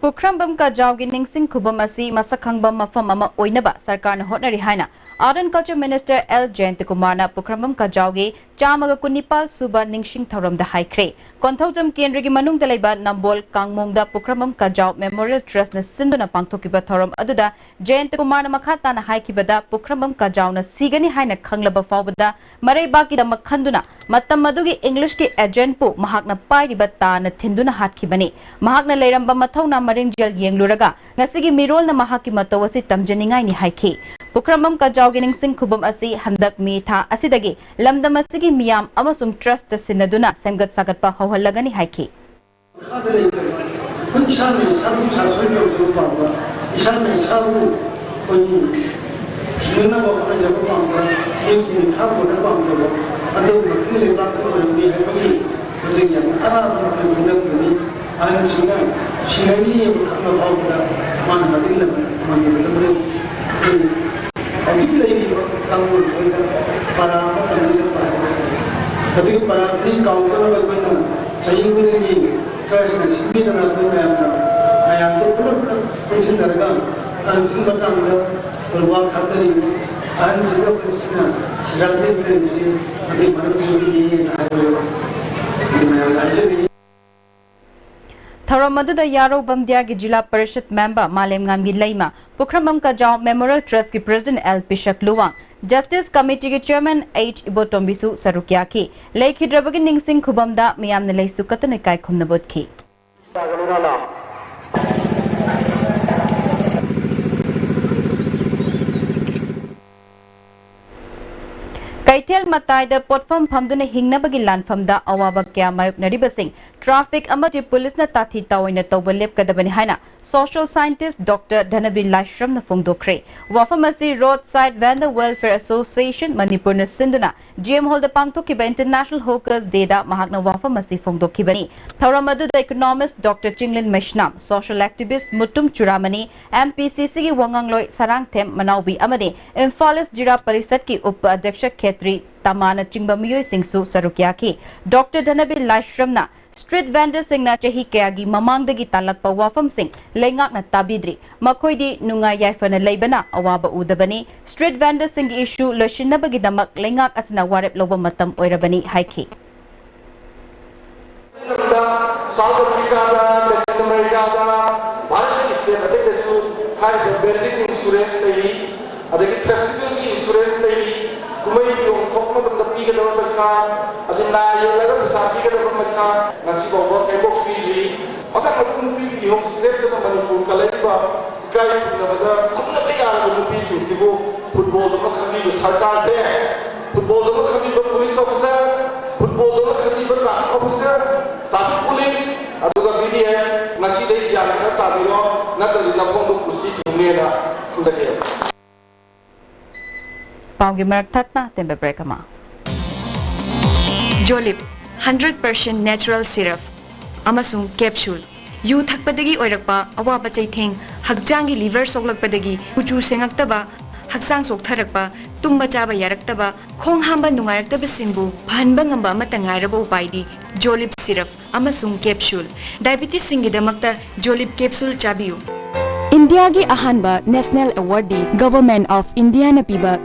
ꯄꯨꯈ꯭ꯔꯝꯕꯝ ꯀꯖꯥꯎꯒꯤ ꯅꯤꯡꯁꯤꯡ ꯈꯨꯕꯝ ꯑꯁꯤ ꯃꯁꯛ ꯈꯪꯕ ꯃꯐꯝ ꯑꯃ ꯑꯣꯏꯅꯕ ꯁꯔꯀꯥꯔꯅ ꯍꯣꯠꯅꯔꯤ ꯍꯥꯏꯅ Art and Culture Minister L ꯖꯌꯟꯇꯀꯨꯃꯥꯔꯅ ꯄꯨꯈ꯭ꯔꯝꯕꯝ ꯀꯖꯥꯎꯒꯤ ꯆꯥꯝꯃꯒ ꯀꯨꯟꯅꯤꯄꯥꯜ ꯁꯨꯕ ꯅꯤꯡꯁꯤꯡ ꯊꯧꯔꯝꯗ ꯍꯥꯏꯈ꯭ꯔꯦ꯫ ꯀꯣꯟꯊꯧꯖꯝ ꯀꯦꯟꯗ꯭ꯔꯒꯤ ꯃꯅꯨꯡꯗ ꯂꯩꯕ ꯅꯝꯕꯣꯜ ꯀꯥꯡꯃꯣꯡꯗ ꯄꯨꯈ꯭ꯔꯝꯕꯝ ꯀꯖꯥꯎ ꯃꯦꯃꯣꯔꯤꯌꯦꯜ ꯇ꯭ꯔꯁꯅ ꯁꯤꯟꯗꯨꯅ ꯄꯥꯡꯊꯣꯛꯈꯤꯕ ꯊꯧꯔꯝ ꯑꯗꯨꯗ ꯖꯌꯟꯇꯀꯨꯃꯥꯔꯅ ꯃꯈꯥ ꯇꯥꯅ ꯍꯥꯏꯈꯤꯕꯗ, ꯄꯨꯈ꯭ꯔꯝꯕꯝ ꯀꯖꯥꯎꯅ ꯁꯤꯒꯅꯤ ꯍꯥꯏꯅ ꯈꯪꯂꯕ ꯐꯥꯎꯕꯗ ꯃꯔꯩꯕꯥꯛꯀꯤꯗꯃꯛ ꯈꯟꯗꯨꯅ ꯃꯇꯝ ꯑꯗꯨꯒꯤ ꯏꯪꯂꯤꯁꯀꯤ ꯑꯦꯖꯦꯟꯠꯄꯨ ꯃꯍꯥꯛꯅ ꯄꯥꯏꯔꯤꯕ ꯇꯥꯅ ꯊꯤꯟꯗꯨꯅ ꯍꯥꯠꯈꯤꯕꯅꯤ꯫ ꯃꯍꯥꯛꯅ ꯂꯩꯔꯝꯕ ꯃꯊꯧꯅꯥ ꯃꯔꯤꯡꯖꯦꯜ ꯌꯦꯡꯂꯨꯔꯒ ꯉꯁꯤꯒꯤ ꯃꯤꯔꯣꯜꯅ ꯃꯍꯥꯛꯀꯤ ꯃꯇꯧ ꯑꯁꯤ ꯇꯝꯖꯅꯤꯡꯉꯥꯏꯅꯤ ꯍꯥꯏꯈꯤ꯫ ꯄꯨꯈ꯭ꯔꯝꯕꯝ ꯀꯖꯥꯎꯒꯤ ꯅꯤꯡꯁꯤꯡ ꯈꯨꯕꯝ ꯑꯁꯤ ꯍꯟꯗꯛ ꯃꯦ ꯊꯥ ꯑꯁꯤꯗꯒꯤ ꯂꯝꯗꯝ ꯑꯁꯤꯒꯤ ꯃꯤꯌꯥꯝ ꯑꯃꯁꯨꯡ ꯇ꯭ꯔꯁꯇ ꯁꯤꯟꯅꯗꯨꯅ ꯁꯦꯝꯒꯠ ꯁꯥꯒꯠꯄ ꯍꯧꯍꯜꯂꯒꯅꯤ ꯍꯥꯏꯈꯤ꯫ ꯃꯈꯥꯗ ꯂꯩꯇꯕ, ꯑꯩꯈꯣꯏ ꯏꯁꯥꯅ ꯏꯁꯥꯕꯨ ꯁꯥꯁꯣꯏ ꯇꯧꯖꯕ ꯄꯥꯝꯕ, ꯏꯁꯥꯅ ꯏꯁꯥꯕꯨ ꯑꯩꯈꯣꯏꯒꯤ ꯍꯤꯡꯅꯅꯕ ꯍꯣꯠꯅꯖꯕ ꯄꯥꯝꯕ, ꯃꯤꯒꯤ ꯃꯤꯈꯥ ꯄꯣꯟꯕ ꯄꯥꯝꯖꯕ, ꯑꯗꯨꯒꯨꯝꯕ ꯂꯩꯕꯥꯛ ꯑꯃ ꯑꯣꯏꯔꯝꯃꯤ ꯍꯥꯏꯕꯒꯤ ꯃꯁꯤꯡ ꯌꯥꯝꯅ ꯑꯔꯥꯞꯄ ꯑꯩꯈꯣꯏ ꯈꯨꯗꯝꯗꯨꯅꯤ꯫ ꯑꯍꯟꯁꯤꯡꯅ ꯁꯤꯔꯅꯤ ꯍꯥꯏꯕ ꯈꯪꯕ ꯐꯥꯎꯕꯗ ꯃꯥꯅ ꯃꯇꯦꯡ ꯂꯧꯅꯕ ꯃꯇꯝꯗ ꯑꯩꯈꯣꯏ ꯍꯧꯖꯤꯛ ꯂꯩꯔꯤꯕ ꯀꯥꯡꯂꯣꯟ ꯑꯩꯈꯣꯏꯗ ꯄꯔꯥ ꯑꯃ ꯇꯝꯕꯤꯔꯝꯕ ꯍꯥꯏꯕ ꯇꯥꯔꯦ꯫ ꯑꯗꯨꯒꯤ ꯄꯔꯥꯗꯨꯒꯤ ꯀꯥꯎꯗꯅꯕ ꯑꯩꯈꯣꯏꯅ ꯆꯍꯤ ꯈꯨꯗꯤꯡꯒꯤ ꯇ꯭ꯔꯁꯅ ꯁꯤꯟꯕꯤꯗꯅ ꯑꯩꯈꯣꯏ ꯃꯌꯥꯝꯅ, ꯃꯌꯥꯝꯗꯣ ꯄꯨꯂꯞ ꯄꯨꯂꯞ ꯄꯨꯟꯁꯤꯟꯅꯔꯒ ꯑꯍꯟꯁꯤꯡ ꯃꯇꯥꯡꯗ ꯑꯩꯈꯣꯏ ꯋꯥ ꯈꯟꯅꯔꯤ꯫ ꯑꯍꯟꯁꯤꯡꯗ ꯑꯩꯈꯣꯏ ꯁꯤꯅ ꯁꯤꯔꯥꯟ ꯇꯦꯟꯊꯔꯤꯕꯁꯤ ꯑꯗꯨꯒꯤ ꯃꯔꯝ ꯑꯣꯏꯒꯅꯤꯅ ꯍꯥꯏꯕ ꯑꯩꯈꯣꯏ ꯃꯌꯥꯝꯗ ꯍꯥꯏꯖꯔꯤ꯫ ꯊꯧꯔꯝ ꯑꯗꯨꯗ ꯌꯥꯔꯧ ꯕꯝꯗꯤꯌꯥꯒꯤ ꯖꯤꯂꯥ ꯄꯔꯤꯁꯠ ꯃꯦꯝꯕꯔ ꯃꯥꯂꯦꯝꯉꯥꯝꯒꯤ ꯂꯩꯃ, ꯄꯨꯈ꯭ꯔꯝꯕꯝ ꯀꯖꯥꯎ ꯃꯦꯃꯣꯔꯤꯌꯦꯜ ꯇ꯭ꯔꯁꯀꯤ president L Pishak Luwang, justice ꯀꯃꯤꯇꯤꯒꯤ ꯆꯤꯌꯔꯃꯦꯟ ꯑꯩꯆ ꯏꯕꯣꯇꯣꯝꯕꯤꯁꯨ ꯁꯔꯨꯛ ꯌꯥꯈꯤ꯫ ꯂꯩꯈꯤꯗ꯭ꯔꯕꯒꯤ ꯅꯤꯡꯁꯤꯡ ꯈꯨꯕꯝꯗ ꯃꯤꯌꯥꯝꯅ ꯂꯩꯁꯨ ꯀꯠꯇꯨꯅ ꯏꯀꯥꯏ ꯈꯨꯝꯅꯕ ꯎꯠꯈꯤ꯫ ꯀꯩ ꯀꯩꯊꯦꯜ ꯃꯇꯥꯏꯗ ꯄꯣꯠꯐꯝ ꯐꯝꯗꯨꯅ ꯍꯤꯡꯅꯕꯒꯤ ꯂꯥꯟꯐꯝꯗ ꯑꯋꯥꯕ ꯀꯌꯥ ꯃꯥꯌꯣꯛꯅꯔꯤꯕꯁꯤꯡ ꯇ꯭ꯔꯥꯐꯤꯛ ꯑꯃꯗꯤ ꯄꯨꯂꯤꯁꯅ ꯇꯥꯊꯤ ꯇꯥꯑꯣꯏꯅ ꯇꯧꯕ ꯂꯦꯞꯀꯗꯕꯅꯤ ꯍꯥꯏꯅ ꯁꯣꯁꯤꯌꯦꯜ ꯁꯥꯏꯟꯇꯤꯁ꯭ꯠ ꯗꯣꯛꯇꯔ ꯙꯅꯕꯤꯔ ꯂꯥꯏꯁ꯭ꯔꯝꯅ ꯐꯣꯡꯗꯣꯛꯈ꯭ꯔꯦ꯫ ꯋꯥꯐꯝ ꯑꯁꯤ ꯔꯣꯗ ꯁꯥꯏꯗ ꯚꯦꯟꯗꯔ ꯋꯦꯜꯐꯤꯌꯔ ꯑꯦꯁꯣꯁꯤꯌꯦꯁꯟ ꯃꯅꯤꯄꯨꯔꯅ ꯁꯤꯟꯗꯨꯅ ꯖꯤ ꯑꯦꯝ ꯍꯣꯜꯗ ꯄꯥꯡꯊꯣꯛꯈꯤꯕ ꯏꯟꯇꯔꯅꯦꯁꯅꯦꯜ ꯍꯣꯀꯔꯁ ꯗꯦꯗ ꯃꯍꯥꯛꯅ ꯋꯥꯐꯝ ꯑꯁꯤ ꯐꯣꯡꯗꯣꯛꯈꯤꯕꯅꯤ꯫ ꯊꯧꯔꯝ ꯑꯗꯨꯗ economist doctor Chinglen Meisnam, social activist Mutum Churamani, M P C ꯁꯤꯒꯤ ꯋꯥꯉꯥꯡꯂꯣꯏ ꯁꯔꯥꯡꯊꯦꯝ ꯃꯅꯥꯎꯕꯤ ꯑꯃꯗꯤ ꯏꯝꯐꯥꯜ ꯏꯁ꯭ꯠ ꯖꯤꯂꯥ ꯄꯔꯤꯁꯗꯀꯤ ꯎꯄ ꯑꯗ꯭ꯌꯛꯁ ꯈꯦꯇ꯭ꯔꯤ ꯇꯃꯥꯅꯆꯤꯡꯕ ꯃꯤꯑꯣꯏꯁꯤꯡꯁꯨ ꯁꯔꯨꯛ ꯌꯥꯈꯤ꯫ ꯗꯣꯛꯇꯔ ꯙꯅꯕꯤꯔ ꯂꯥꯏꯁ꯭ꯔꯝꯅ ꯁ꯭ꯇ꯭ꯔꯤꯠ ꯚꯦꯟꯗꯔꯁꯤꯡꯅ ꯆꯍꯤ ꯀꯌꯥꯒꯤ ꯃꯃꯥꯡꯗꯒꯤ ꯇꯥꯜꯂꯛꯄ ꯋꯥꯐꯝꯁꯤꯡ ꯂꯩꯉꯥꯛꯅ ꯇꯥꯕꯤꯗ꯭ꯔꯤ꯫ ꯃꯈꯣꯏꯗꯤ ꯅꯨꯡꯉꯥꯏ ꯌꯥꯏꯐꯅ ꯂꯩꯕꯅ ꯑꯋꯥꯕ ꯎꯗꯕꯅꯤ꯫ ꯁ꯭ꯇ꯭ꯔꯤꯠ ꯚꯦꯟꯗꯔꯁꯤꯡꯒꯤ ꯏꯁꯨ ꯂꯣꯏꯁꯤꯟꯅꯕꯒꯤꯗꯃꯛ ꯂꯩꯉꯥꯛ ꯑꯁꯤꯅ ꯋꯥꯔꯦꯞ ꯂꯧꯕ ꯃꯇꯝ ꯑꯣꯏꯔꯕꯅꯤ ꯍꯥꯏꯈꯤ꯫ ꯁꯥꯎꯠ ꯑꯐ꯭ꯔꯤꯀꯥꯗ, ꯂꯦꯇꯤꯟ ꯑꯃꯦꯔꯤꯀꯥꯗ, ꯚꯥꯔꯠꯀꯤ ꯁ꯭ꯇꯦꯠ ꯑꯇꯩꯗꯁꯨ ꯍꯥꯏꯔꯤꯕ ꯕꯦꯟꯗꯤꯡ ꯏꯟꯁꯨꯔꯦꯟꯁ ꯂꯩꯔꯤ, ꯑꯗꯒꯤ ꯐꯦꯁꯇꯤꯚꯦꯜꯒꯤ ꯏꯟꯁꯨꯔꯦꯟꯁ ꯂꯩꯔꯤ, ꯀꯨꯝꯍꯩ ꯐꯤꯌꯣꯡ ꯊꯣꯛꯄ ꯃꯇꯝꯗ ꯄꯤꯒꯗꯕ ꯄꯩꯁꯥ, ꯑꯗꯩ ꯅꯥ ꯌꯦꯛꯂꯒ ꯄꯩꯁꯥ ꯄꯤꯒꯗꯕ ꯄꯩꯁꯥ ꯉꯁꯤ ꯐꯥꯎꯕ ꯀꯩꯝꯐꯥꯎ ꯄꯤꯗ꯭ꯔꯤ꯫ ꯃꯊꯪ ꯃꯊꯪ ꯅꯨꯄꯤꯒꯤ ꯏꯍꯧꯁꯤ ꯂꯦꯞꯇꯅ ꯃꯅꯤꯄꯨꯔ ꯀꯜꯂꯛꯏꯕ ꯏꯀꯥꯏ ꯈꯨꯝꯅꯕꯗ ꯈꯨꯝꯅꯕ ꯌꯥꯔꯕ ꯅꯨꯄꯤꯁꯤꯡꯁꯤꯕꯨ ꯐꯨꯠꯕꯣꯜꯗꯧꯅ ꯈꯟꯕꯤꯕ ꯁꯔꯀꯥꯔꯁꯦ, ꯐꯨꯠꯕꯣꯜꯗꯧꯅ ꯈꯟꯕꯤꯕ ꯄꯨꯂꯤꯁ ꯑꯣꯐꯤꯁꯥꯔ, ꯐꯨꯠꯕꯣꯜꯗꯧꯅ ꯈꯟꯕꯤꯕ ꯇ꯭ꯔꯥꯐꯤꯛ ꯑꯣꯐꯤꯁꯥꯔ, ꯇ꯭ꯔꯥꯐꯤꯛ ꯄꯨꯂꯤꯁ, ꯑꯗꯨꯒ ꯕꯤ ꯗꯤ ꯑꯦꯐ, ꯉꯁꯤꯗꯩ ꯒ꯭ꯌꯥꯟ ꯈꯔ ꯇꯥꯕꯤꯔꯣ, ꯅꯠꯇ꯭ꯔꯗꯤ ꯅꯈꯣꯡꯗꯣ ꯀꯨꯁꯇꯤ ꯊꯨꯡꯅꯦꯅ ꯊꯝꯖꯒꯦ꯫ ꯄꯥꯎꯒꯤ ꯃꯔꯛ ꯊꯠꯅ ꯇꯦꯟꯕ ꯕ꯭ꯔꯦꯛ ꯑꯃ꯫ ꯖꯣꯂꯤꯞ ꯍꯟꯗ꯭ꯔꯦꯠ ꯄꯔꯁꯦꯟꯠ ꯅꯦꯆꯔꯦꯜ ꯁꯤꯔꯞ ꯑꯃꯁꯨꯡ ꯀꯦꯞꯁꯨꯜ꯫ ꯌꯨ ꯊꯛꯄꯗꯒꯤ ꯑꯣꯏꯔꯛꯄ ꯑꯋꯥꯕ ꯆꯩꯊꯦꯡ, ꯍꯛꯆꯥꯡꯒꯤ ꯂꯤꯚꯔ ꯁꯣꯛꯂꯛꯄꯗꯒꯤ ꯀꯨꯆꯨ ꯁꯦꯡꯉꯛꯇꯕ, ꯍꯛꯆꯥꯡ ꯆꯣꯛꯊꯔꯛꯄ, ꯇꯨꯝꯕ ꯆꯥꯕ ꯌꯥꯔꯛꯇꯕ, ꯈꯣꯡ ꯍꯥꯝꯕ ꯅꯨꯡꯉꯥꯏꯔꯛꯇꯕꯁꯤꯡꯕꯨ ꯐꯍꯟꯕ ꯉꯝꯕ ꯑꯃꯠꯇ ꯉꯥꯏꯔꯕ ꯎꯄꯥꯏꯗꯤ ꯖꯣꯂꯤꯞ ꯁꯤꯔꯞ ꯑꯃꯁꯨꯡ ꯀꯦꯞꯁꯨꯜ꯫ ꯗꯥꯏꯕꯤꯇꯤꯁꯁꯤꯡꯒꯤꯗꯃꯛꯇ ꯖꯣꯂꯤꯞ ꯀꯦꯞꯁꯨꯜ ꯆꯥꯕꯤꯌꯨ꯫ ꯏꯟꯗꯤꯌꯥꯒꯤ ꯑꯍꯥꯟꯕ ꯅꯦꯁꯅꯦꯜ ꯑꯦꯋꯥꯔꯗꯇꯤ ꯒꯚꯔꯟꯃꯦꯟꯠ ꯑꯣꯐ ꯏꯟꯗꯤꯌꯥꯅ ꯄꯤꯕ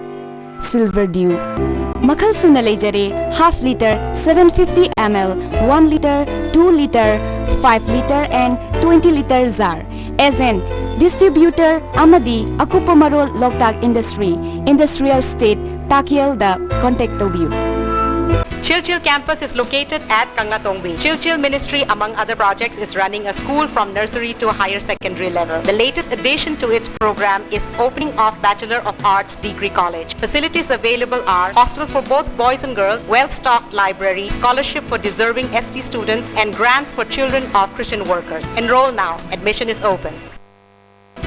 ꯁꯤꯜꯚꯔ ꯗ꯭ꯌꯨ꯫ ꯃꯈꯜ ꯁꯨꯅ ꯂꯩꯖꯔꯦ, half litre, seven fifty ml, one litre, two litre, five litre and twenty litre jar꯫ Agent, distributor ꯑꯃꯗꯤ ꯑꯀꯨꯞꯄ ꯃꯔꯣꯜ ꯂꯣꯛꯇꯥꯛ ꯏꯟꯗꯁꯇ꯭ꯔꯤ, ꯏꯟꯗꯁꯇ꯭ꯔꯤꯌꯦꯜ ꯏꯁꯇꯦꯠ, ꯇꯥꯀꯦꯜꯗ ꯀꯣꯟꯇꯦꯛ ꯇꯧꯕꯤꯌꯨ꯫ ꯁꯦ Chilchil campus is located at Kanglatongbi. Chilchil Ministry, among other projects, is running a school from nursery to higher secondary level. The latest addition to its program is opening of Bachelor of Arts Degree College. Facilities available are hostel for both boys and girls, well-stocked library, scholarship for deserving S T students, and grants for children of Christian workers. Enroll now. Admission is open.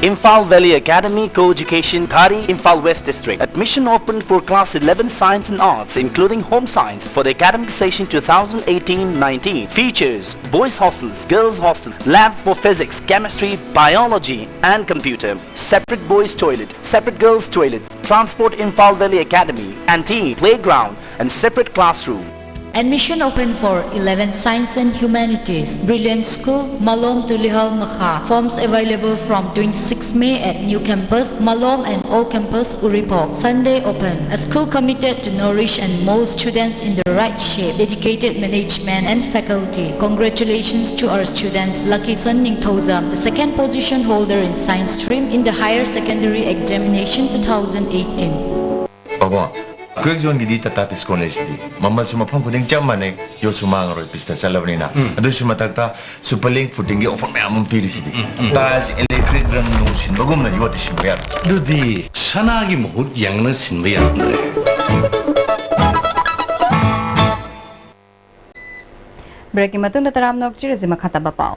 Imphal Valley Academy Co-Education, Ghari, Imphal West District. Admission open for class eleven Science and Arts, including Home Science, for the academic session two thousand eighteen nineteen. Features: boys' hostels, girls' hostel, lab for physics, chemistry, biology, and computer. Separate boys' toilet, separate girls' toilets. Transport: Imphal Valley Academy, canteen, playground, and separate classroom. Admission open for eleven Science and Humanities, Brilliant School, Malom to Lihal Makha. Forms available from twenty-six May at New Campus, Malom, and Old Campus, Uripok. Sunday open. A school committed to nourish and mold students in the right shape. Dedicated management and faculty. Congratulations to our students, Lucky Son Ningthoujam, the second position holder in science stream in the higher secondary examination two thousand eighteen. ꯄꯥꯕꯨꯡ, quake ꯖꯣꯟꯒꯤꯗꯤ Tata discount ꯂꯩꯁꯤꯗꯤ꯫ ꯃꯃꯜꯁꯨ ꯃꯐꯝ ꯈꯨꯗꯤꯡ ꯆꯞ ꯃꯥꯟꯅꯩ, ꯌꯣꯠꯁꯨ ꯃꯥꯡꯉꯔꯣꯏ, ꯄꯤꯁꯇ ꯆꯠꯂꯕꯅꯤꯅ꯫ ꯎꯝ꯫ ꯑꯗꯨꯏꯁꯨ ꯃꯊꯛꯇ super link ꯐꯨꯇꯤꯡꯒꯤ offer ꯃꯌꯥꯝ ꯑꯃ ꯄꯤꯔꯤꯁꯤꯗꯤ꯫ ꯎꯝ, ꯎꯝ꯫ ꯇꯥꯏꯜꯁ, ꯏꯂꯦꯛꯇ꯭ꯔꯤꯛ ꯔꯪ ꯅꯨꯡ ꯁꯤꯟꯕꯒꯨꯝꯅ ꯌꯣꯠꯇꯤ ꯁꯤꯟꯕ ꯌꯥꯔꯣꯏ꯫ ꯑꯗꯨꯗꯤ ꯁꯅꯥꯒꯤ ꯃꯍꯨꯠ ꯌꯦꯡꯅ ꯁꯤꯟꯕ ꯌꯥꯔꯝꯗ꯭ꯔꯦ꯫ ꯕ꯭ꯔꯦꯛꯀꯤ ꯃꯇꯨꯡꯗ ꯇꯔꯥꯝꯅ ꯑꯣꯛꯆꯔꯁꯤ꯫ ꯃꯈꯥ ꯇꯥꯕ ꯄꯥꯎ꯫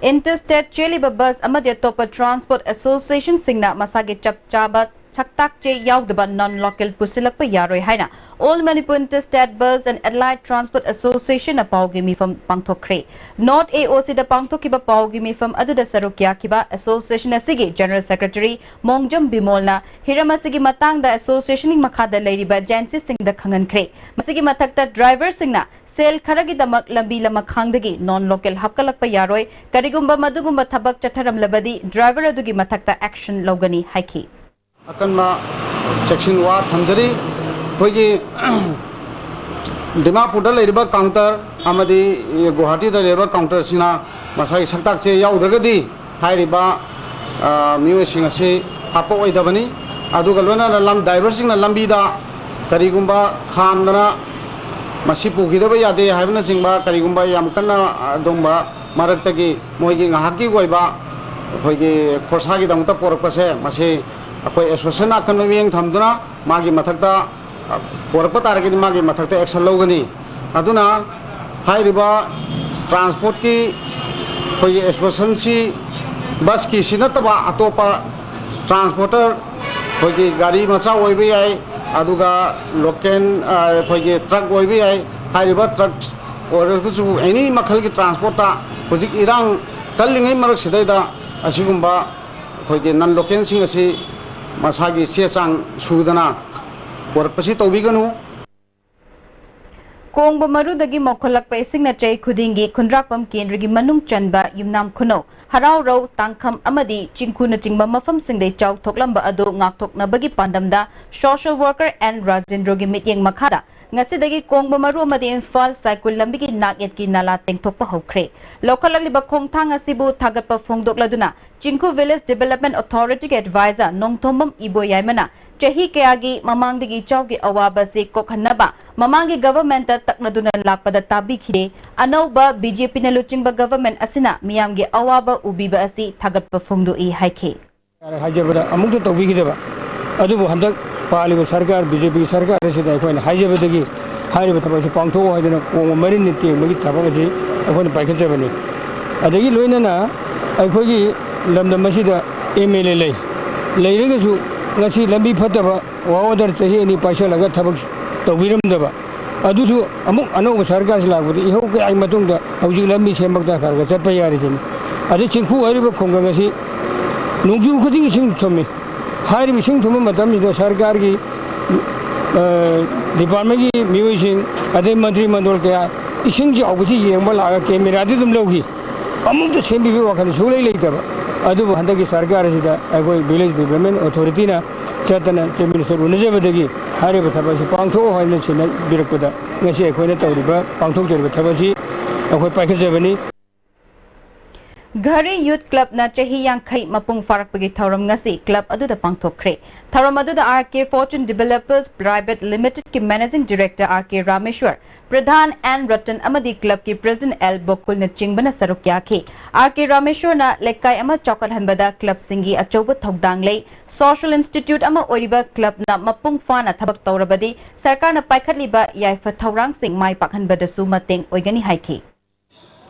ꯏꯟꯇꯔ ꯁ꯭ꯇꯦꯠ ꯆꯦꯜꯂꯤꯕ ꯕꯁ ꯑꯃꯗꯤ ꯑꯇꯣꯞꯄ ꯇ꯭ꯔꯥꯟꯁꯄꯣꯔꯠ ꯑꯦꯁꯣꯁꯤꯌꯦꯁꯟꯁꯤꯡꯅ ꯃꯁꯥꯒꯤ ꯆꯞ ꯆꯥꯕ ꯁꯛꯇꯥꯛ ꯆꯦ ꯌꯥꯎꯗꯕ ꯅꯟ ꯂꯣꯀꯦꯜ ꯄꯨꯁꯤꯜꯂꯛꯄ ꯌꯥꯔꯣꯏ ꯍꯥꯏꯅ All Manipur Inter-State Bus and Allied Transport Association ꯅ ꯄꯥꯎꯒꯤ ꯃꯤꯐꯝ ꯄꯥꯡꯊꯣꯛꯈ꯭ꯔꯦ꯫ ꯅꯣꯔꯠ ꯑꯦ ꯑꯣ ꯁꯤꯗ ꯄꯥꯡꯊꯣꯛꯈꯤꯕ ꯄꯥꯎꯒꯤ ꯃꯤꯐꯝ ꯑꯗꯨꯗ ꯁꯔꯨꯛ ꯌꯥꯈꯤꯕ ꯑꯦꯁꯣꯁꯤꯌꯦꯁꯟ ꯑꯁꯤꯒꯤ ꯖꯦꯅꯔꯦꯜ ꯁꯦꯀ꯭ꯔꯦꯇꯔꯤ ꯃꯣꯡꯖꯝ ꯕꯤꯃꯣꯜꯅ ꯍꯤꯔꯝ ꯑꯁꯤꯒꯤ ꯃꯇꯥꯡꯗ ꯑꯦꯁꯣꯁꯤꯌꯦꯁꯟꯒꯤ ꯃꯈꯥꯗ ꯂꯩꯔꯤꯕ ꯑꯦꯖꯦꯟꯁꯤꯁꯤꯡꯗ ꯈꯪꯍꯟꯈ꯭ꯔꯦ꯫ ꯃꯁꯤꯒꯤ ꯃꯊꯛꯇ ꯗ꯭ꯔꯥꯏꯚꯔꯁꯤꯡꯅ ꯁꯦꯜ ꯈꯔꯒꯤꯗꯃꯛ ꯂꯝꯕꯤ ꯂꯃꯈꯥꯡꯗꯒꯤ ꯅꯟ ꯂꯣꯀꯦꯜ ꯍꯥꯞꯀꯠꯂꯛꯄ ꯌꯥꯔꯣꯏ꯫ ꯀꯔꯤꯒꯨꯝꯕ ꯃꯗꯨꯒꯨꯝꯕ ꯊꯕꯛ ꯆꯠꯊꯔꯝꯂꯕꯗꯤ ꯗ꯭ꯔꯥꯏꯚꯔ ꯑꯗꯨꯒꯤ ꯃꯊꯛꯇ ꯑꯦꯛꯁꯟ ꯂꯧꯒꯅꯤ ꯍꯥꯏꯈꯤ꯫ ꯑꯀꯟꯕ ꯆꯦꯛꯁꯤꯟ ꯋꯥ ꯊꯝꯖꯔꯤ꯫ ꯑꯩꯈꯣꯏꯒꯤ ꯗꯤꯃꯥꯄꯨꯔꯗ ꯂꯩꯔꯤꯕ ꯀꯥꯎꯟꯇꯔ ꯑꯃꯗꯤ ꯒꯨꯋꯥꯍꯥꯇꯤꯗ ꯂꯩꯔꯤꯕ ꯀꯥꯎꯟꯇꯔꯁꯤꯡꯅ ꯃꯁꯥꯒꯤ ꯁꯛꯇꯥꯛ ꯆꯦ ꯌꯥꯎꯗ꯭ꯔꯒꯗꯤ ꯍꯥꯏꯔꯤꯕ, ꯑ, ꯃꯤꯑꯣꯏꯁꯤꯡ ꯑꯁꯤ ꯍꯥꯞꯄꯛꯑꯣꯏꯗꯕꯅꯤ꯫ ꯑꯗꯨꯒ ꯂꯣꯏꯅꯅ ꯂꯝ, ꯗ꯭ꯔꯥꯏꯚꯔꯁꯤꯡꯅ ꯂꯝꯕꯤꯗ ꯀꯔꯤꯒꯨꯝꯕ ꯈꯥꯝꯗꯅ ꯃꯁꯤ ꯄꯨꯈꯤꯗꯕ ꯌꯥꯗꯦ ꯍꯥꯏꯕꯅꯆꯤꯡꯕ ꯀꯔꯤꯒꯨꯝꯕ ꯌꯥꯝ ꯀꯟꯅ ꯑꯗꯨꯒꯨꯝꯕ ꯃꯔꯛꯇꯒꯤ ꯃꯣꯏꯒꯤ ꯉꯥꯏꯍꯥꯛꯀꯤ ꯑꯣꯏꯕ ꯑꯩꯈꯣꯏꯒꯤ ꯈꯣꯔꯁꯥꯒꯤꯗꯃꯛꯇ ꯄꯣꯔꯛꯄꯁꯦ, ꯃꯁꯤ ꯑꯩꯈꯣꯏ ꯑꯦꯁꯣꯁꯤꯌꯦꯁꯟ ꯑꯀꯟꯕ ꯃꯤꯠꯌꯦꯡ ꯊꯝꯗꯨꯅ ꯃꯥꯒꯤ ꯃꯊꯛꯇ, ꯑ, ꯄꯣꯔꯛꯄ ꯇꯥꯔꯒꯗꯤ ꯃꯥꯒꯤ ꯃꯊꯛꯇ ꯑꯦꯛꯁꯟ ꯂꯧꯒꯅꯤ꯫ ꯑꯗꯨꯅ ꯍꯥꯏꯔꯤꯕ ꯇ꯭ꯔꯥꯟꯁꯄꯣꯔꯠꯀꯤ ꯑꯩꯈꯣꯏꯒꯤ ꯑꯦꯁꯣꯁꯤꯌꯦꯁꯟꯁꯤ ꯕꯁꯀꯤꯁꯤ ꯅꯠꯇꯕ ꯑꯇꯣꯞꯄ ꯇ꯭ꯔꯥꯟꯁꯄꯣꯔꯇꯔ, ꯑꯩꯈꯣꯏꯒꯤ ꯒꯥꯔꯤ ꯃꯆꯥ ꯑꯣꯏꯕ ꯌꯥꯏ, ꯑꯗꯨꯒ ꯂꯣꯀꯦꯜ, ꯑ, ꯑꯩꯈꯣꯏꯒꯤ ꯇ꯭ꯔꯛ ꯑꯣꯏꯕ ꯌꯥꯏ꯫ ꯍꯥꯏꯔꯤꯕ ꯇ꯭ꯔꯛ ꯑꯣꯏꯔꯒꯁꯨ ꯑꯦꯅꯤ ꯃꯈꯜꯒꯤ ꯇ꯭ꯔꯥꯟꯁꯄꯣꯔꯠꯇ ꯍꯧꯖꯤꯛ ꯏꯔꯥꯡ ꯀꯜꯂꯤꯉꯩ ꯃꯔꯛꯁꯤꯗꯩꯗ ꯑꯁꯤꯒꯨꯝꯕ ꯑꯩꯈꯣꯏꯒꯤ ꯅꯟ ꯂꯣꯀꯦꯜꯁꯤꯡ ꯑꯁꯤ ꯃꯁꯥꯒꯤ ꯆꯦ ꯆꯥꯡ ꯁꯨꯗꯅ ꯄꯨꯔꯛꯄꯁꯤ ꯇꯧꯕꯤꯒꯅꯨ꯫ ꯀꯣꯡꯕ ꯃꯔꯨꯗꯒꯤ ꯃꯧꯈꯠꯂꯛꯄ ꯏꯁꯤꯡꯅ ꯆꯍꯤ ꯈꯨꯗꯤꯡꯒꯤ ꯈꯨꯟꯗ꯭ꯔꯥꯛꯄꯝ ꯀꯦꯟꯗ꯭ꯔꯒꯤ ꯃꯅꯨꯡ ꯆꯟꯕ ꯌꯨꯝꯅꯥꯝ ꯈꯨꯅꯧ, ꯍꯔꯥꯎꯔꯧ, ꯇꯥꯡꯈꯝ ꯑꯃꯗꯤ ꯆꯤꯡꯈꯨꯅꯆꯤꯡꯕ ꯃꯐꯝꯁꯤꯡꯗ ꯏꯆꯥꯎ ꯊꯣꯛꯂꯝꯕ ꯑꯗꯨ ꯉꯥꯛꯊꯣꯛꯅꯕꯒꯤ ꯄꯥꯟꯗꯝꯗ social worker ꯑꯦꯟ ꯔꯥꯖꯦꯟꯗ꯭ꯔꯣꯒꯤ ꯃꯤꯠꯌꯦꯡ ꯃꯈꯥꯗ ꯉꯁꯤꯗꯒꯤ ꯀꯣꯡꯕ ꯃꯔꯨ ꯑꯃꯗꯤ ꯏꯝꯐꯥꯜ ꯁꯥꯏꯀꯨꯜ ꯂꯝꯕꯤꯒꯤ ꯅꯥꯛꯌꯦꯠꯀꯤ ꯅꯥꯂꯥ ꯇꯦꯡꯊꯣꯛꯄ ꯍꯧꯈ꯭ꯔꯦ꯫ ꯂꯧꯈꯠꯂꯛꯂꯤꯕ ꯈꯣꯡꯊꯥꯡ ꯑꯁꯤꯕꯨ ꯊꯥꯒꯠꯄ ꯐꯣꯡꯗꯣꯛꯂꯗꯨꯅ ꯆꯤꯡꯈꯨ Village Development Authority ꯒꯤ advisor ꯅꯣꯡꯊꯣꯝꯕꯝ ꯏꯕꯣꯌꯥꯏꯃꯅ ꯆꯍꯤ ꯀꯌꯥꯒꯤ ꯃꯃꯥꯡꯗꯒꯤ ꯏꯆꯥꯎꯒꯤ ꯑꯋꯥꯕ ꯑꯁꯤ ꯀꯣꯛꯍꯟꯅꯕ ꯃꯃꯥꯡꯒꯤ government ꯇ ꯇꯛꯅꯗꯨꯅ ꯂꯥꯛꯄꯗ ꯇꯥꯕꯤꯈꯤꯗꯦ꯫ ꯑꯅꯧꯕ BJP ꯅ ꯂꯨꯆꯤꯡꯕ government ꯑꯁꯤꯅ ꯃꯤꯌꯥꯝꯒꯤ ꯑꯋꯥꯕ ꯎꯕꯤꯕ ꯑꯁꯤ ꯊꯥꯒꯠꯄ ꯐꯣꯡꯗꯣꯛꯏ ꯍꯥꯏꯈꯤ꯫ ꯍꯥꯏꯖꯕꯗ ꯑꯃꯨꯛꯇ ꯇꯧꯕꯤꯈꯤꯗꯕ꯫ ꯑꯗꯨꯕꯨ ꯍꯟꯗꯛ ꯄꯥꯜꯂꯤꯕ ꯁꯔꯀꯥꯔ, BJP ꯒꯤ ꯁꯔꯀꯥꯔ ꯑꯁꯤꯗ ꯑꯩꯈꯣꯏꯅ ꯍꯥꯏꯖꯕꯗꯒꯤ ꯍꯥꯏꯔꯤꯕ ꯊꯕꯛ ꯑꯁꯤ ꯄꯥꯡꯊꯣꯛꯑꯣ ꯍꯥꯏꯗꯨꯅ ꯀꯣꯡꯕ ꯃꯔꯤꯟ ꯇꯦꯡꯕꯒꯤ ꯊꯕꯛ ꯑꯁꯤ ꯑꯩꯈꯣꯏꯅ ꯄꯥꯏꯈꯠꯆꯕꯅꯤ꯫ ꯑꯗꯒꯤ ꯂꯣꯏꯅꯅ ꯑꯩꯈꯣꯏꯒꯤ ꯂꯝꯗꯝ ꯑꯁꯤꯗ MLA ꯂꯩ, ꯂꯩꯔꯒꯁꯨ ꯉꯁꯤ ꯂꯝꯕꯤ ꯐꯠꯇꯕ, work order ꯆꯍꯤ ꯑꯅꯤ ꯄꯥꯏꯁꯜꯂꯒ ꯊꯕꯛ ꯇꯧꯕꯤꯔꯝꯗꯕ, ꯑꯗꯨꯁꯨ ꯑꯃꯨꯛ ꯑꯅꯧꯕ ꯁꯔꯀꯥꯔꯁꯤ ꯂꯥꯛꯄꯗ ꯏꯍꯧ ꯀꯌꯥꯒꯤ ꯃꯇꯨꯡꯗ ꯍꯧꯖꯤꯛ ꯂꯝꯕꯤ ꯁꯦꯝꯃꯛꯇ ꯈꯔ ꯈꯔ ꯆꯠꯄ ꯌꯥꯔꯤꯁꯤꯅꯤ꯫ ꯑꯗꯩ ꯆꯤꯡꯈꯨ ꯍꯥꯏꯔꯤꯕ ꯈꯨꯡꯒꯪ ꯑꯁꯤ ꯅꯣꯡꯖꯨ ꯈꯨꯗꯤꯡꯒꯤ ꯏꯁꯤꯡ ꯊꯨꯝꯃꯤ꯫ ꯍꯥꯏꯔꯤꯕ ꯏꯁꯤꯡ ꯊꯨꯝꯕ ꯃꯇꯝꯁꯤꯗ ꯁꯔꯀꯥꯔꯒꯤ, ꯑ, department ꯀꯤ ꯃꯤꯑꯣꯏꯁꯤꯡ, ꯑꯗꯩ ꯃꯟꯇ꯭ꯔꯤ ꯃꯟꯗꯣꯜ ꯀꯌꯥ ꯏꯁꯤꯡ ꯆꯥꯎꯕꯁꯤ ꯌꯦꯡꯕ ꯂꯥꯛꯑꯒ camera ꯗꯤ ꯑꯗꯨꯝ ꯂꯧꯈꯤ꯫ ꯑꯃꯨꯛꯇ ꯁꯦꯝꯕꯤꯕꯒꯤ ꯋꯥꯈꯜ ꯁꯨꯡꯂꯩ ꯂꯩꯇꯕ꯫ ꯑꯗꯨꯕꯨ ꯍꯟꯗꯛꯀꯤ ꯁꯔꯀꯥꯔ ꯑꯁꯤꯗ ꯑꯩꯈꯣꯏ Village Development Authority ꯅ ꯆꯠꯇꯅ Chief Minister ꯎꯅꯖꯕꯗꯒꯤ ꯍꯥꯏꯔꯤꯕ ꯊꯕꯛ ꯑꯁꯤ ꯄꯥꯡꯊꯣꯛꯑꯣ ꯍꯥꯏꯅ ꯁꯤꯟꯅꯕꯤꯔꯛꯄꯗ ꯉꯁꯤ ꯑꯩꯈꯣꯏꯅ ꯇꯧꯔꯤꯕ, ꯄꯥꯡꯊꯣꯛꯆꯔꯤꯕ ꯊꯕꯛ ꯑꯁꯤ ꯑꯩꯈꯣꯏ ꯄꯥꯏꯈꯠꯆꯕꯅꯤ꯫ ꯘꯔꯤ ꯌꯨꯊ ꯀ꯭ꯂꯕꯅ ꯆꯍꯤ ꯌꯥꯡꯈꯩ ꯃꯄꯨꯡ ꯐꯥꯔꯛꯄꯒꯤ ꯊꯧꯔꯝ ꯉꯁꯤ ꯀ꯭ꯂꯕ ꯑꯗꯨꯗ ꯄꯥꯡꯊꯣꯛꯈ꯭ꯔꯦ꯫ ꯊꯧꯔꯝ ꯑꯗꯨꯗ R K Fortune Developers Private Limited ꯀꯤ Managing Director R K Rameshwar, Pradhan N Ratan ꯑꯃꯗꯤ ꯀ꯭ꯂꯕꯀꯤ ꯄ꯭ꯔꯦꯁꯤꯗꯦꯟꯠ ꯑꯦꯜ ꯕꯣꯀꯨꯜꯅꯆꯤꯡꯕꯅ ꯁꯔꯨꯛ ꯌꯥꯈꯤ꯫ R K ꯔꯥꯃꯦꯁ꯭ꯋꯔꯅ ꯂꯩꯀꯥꯏ ꯑꯃ ꯆꯥꯎꯈꯠꯍꯟꯕꯗ ꯀ꯭ꯂꯕꯁꯤꯡꯒꯤ ꯑꯆꯧꯕ ꯊꯧꯗꯥꯡ ꯂꯩ, ꯁꯣꯁꯤꯌꯦꯜ ꯏꯟꯁꯇꯤꯇ꯭ꯌꯨꯠ ꯑꯃ ꯑꯣꯏꯔꯤꯕ ꯀ꯭ꯂꯕꯅ ꯃꯄꯨꯡ ꯐꯥꯅ ꯊꯕꯛ ꯇꯧꯔꯕꯗꯤ ꯁꯔꯀꯥꯔꯅ ꯄꯥꯏꯈꯠꯂꯤꯕ ꯌꯥꯏꯐ ꯊꯧꯔꯥꯡꯁꯤꯡ ꯃꯥꯏ ꯄꯥꯛꯍꯟꯕꯗꯁꯨ ꯃꯇꯦꯡ ꯑꯣꯏꯒꯅꯤ ꯍꯥꯏꯈꯤ꯫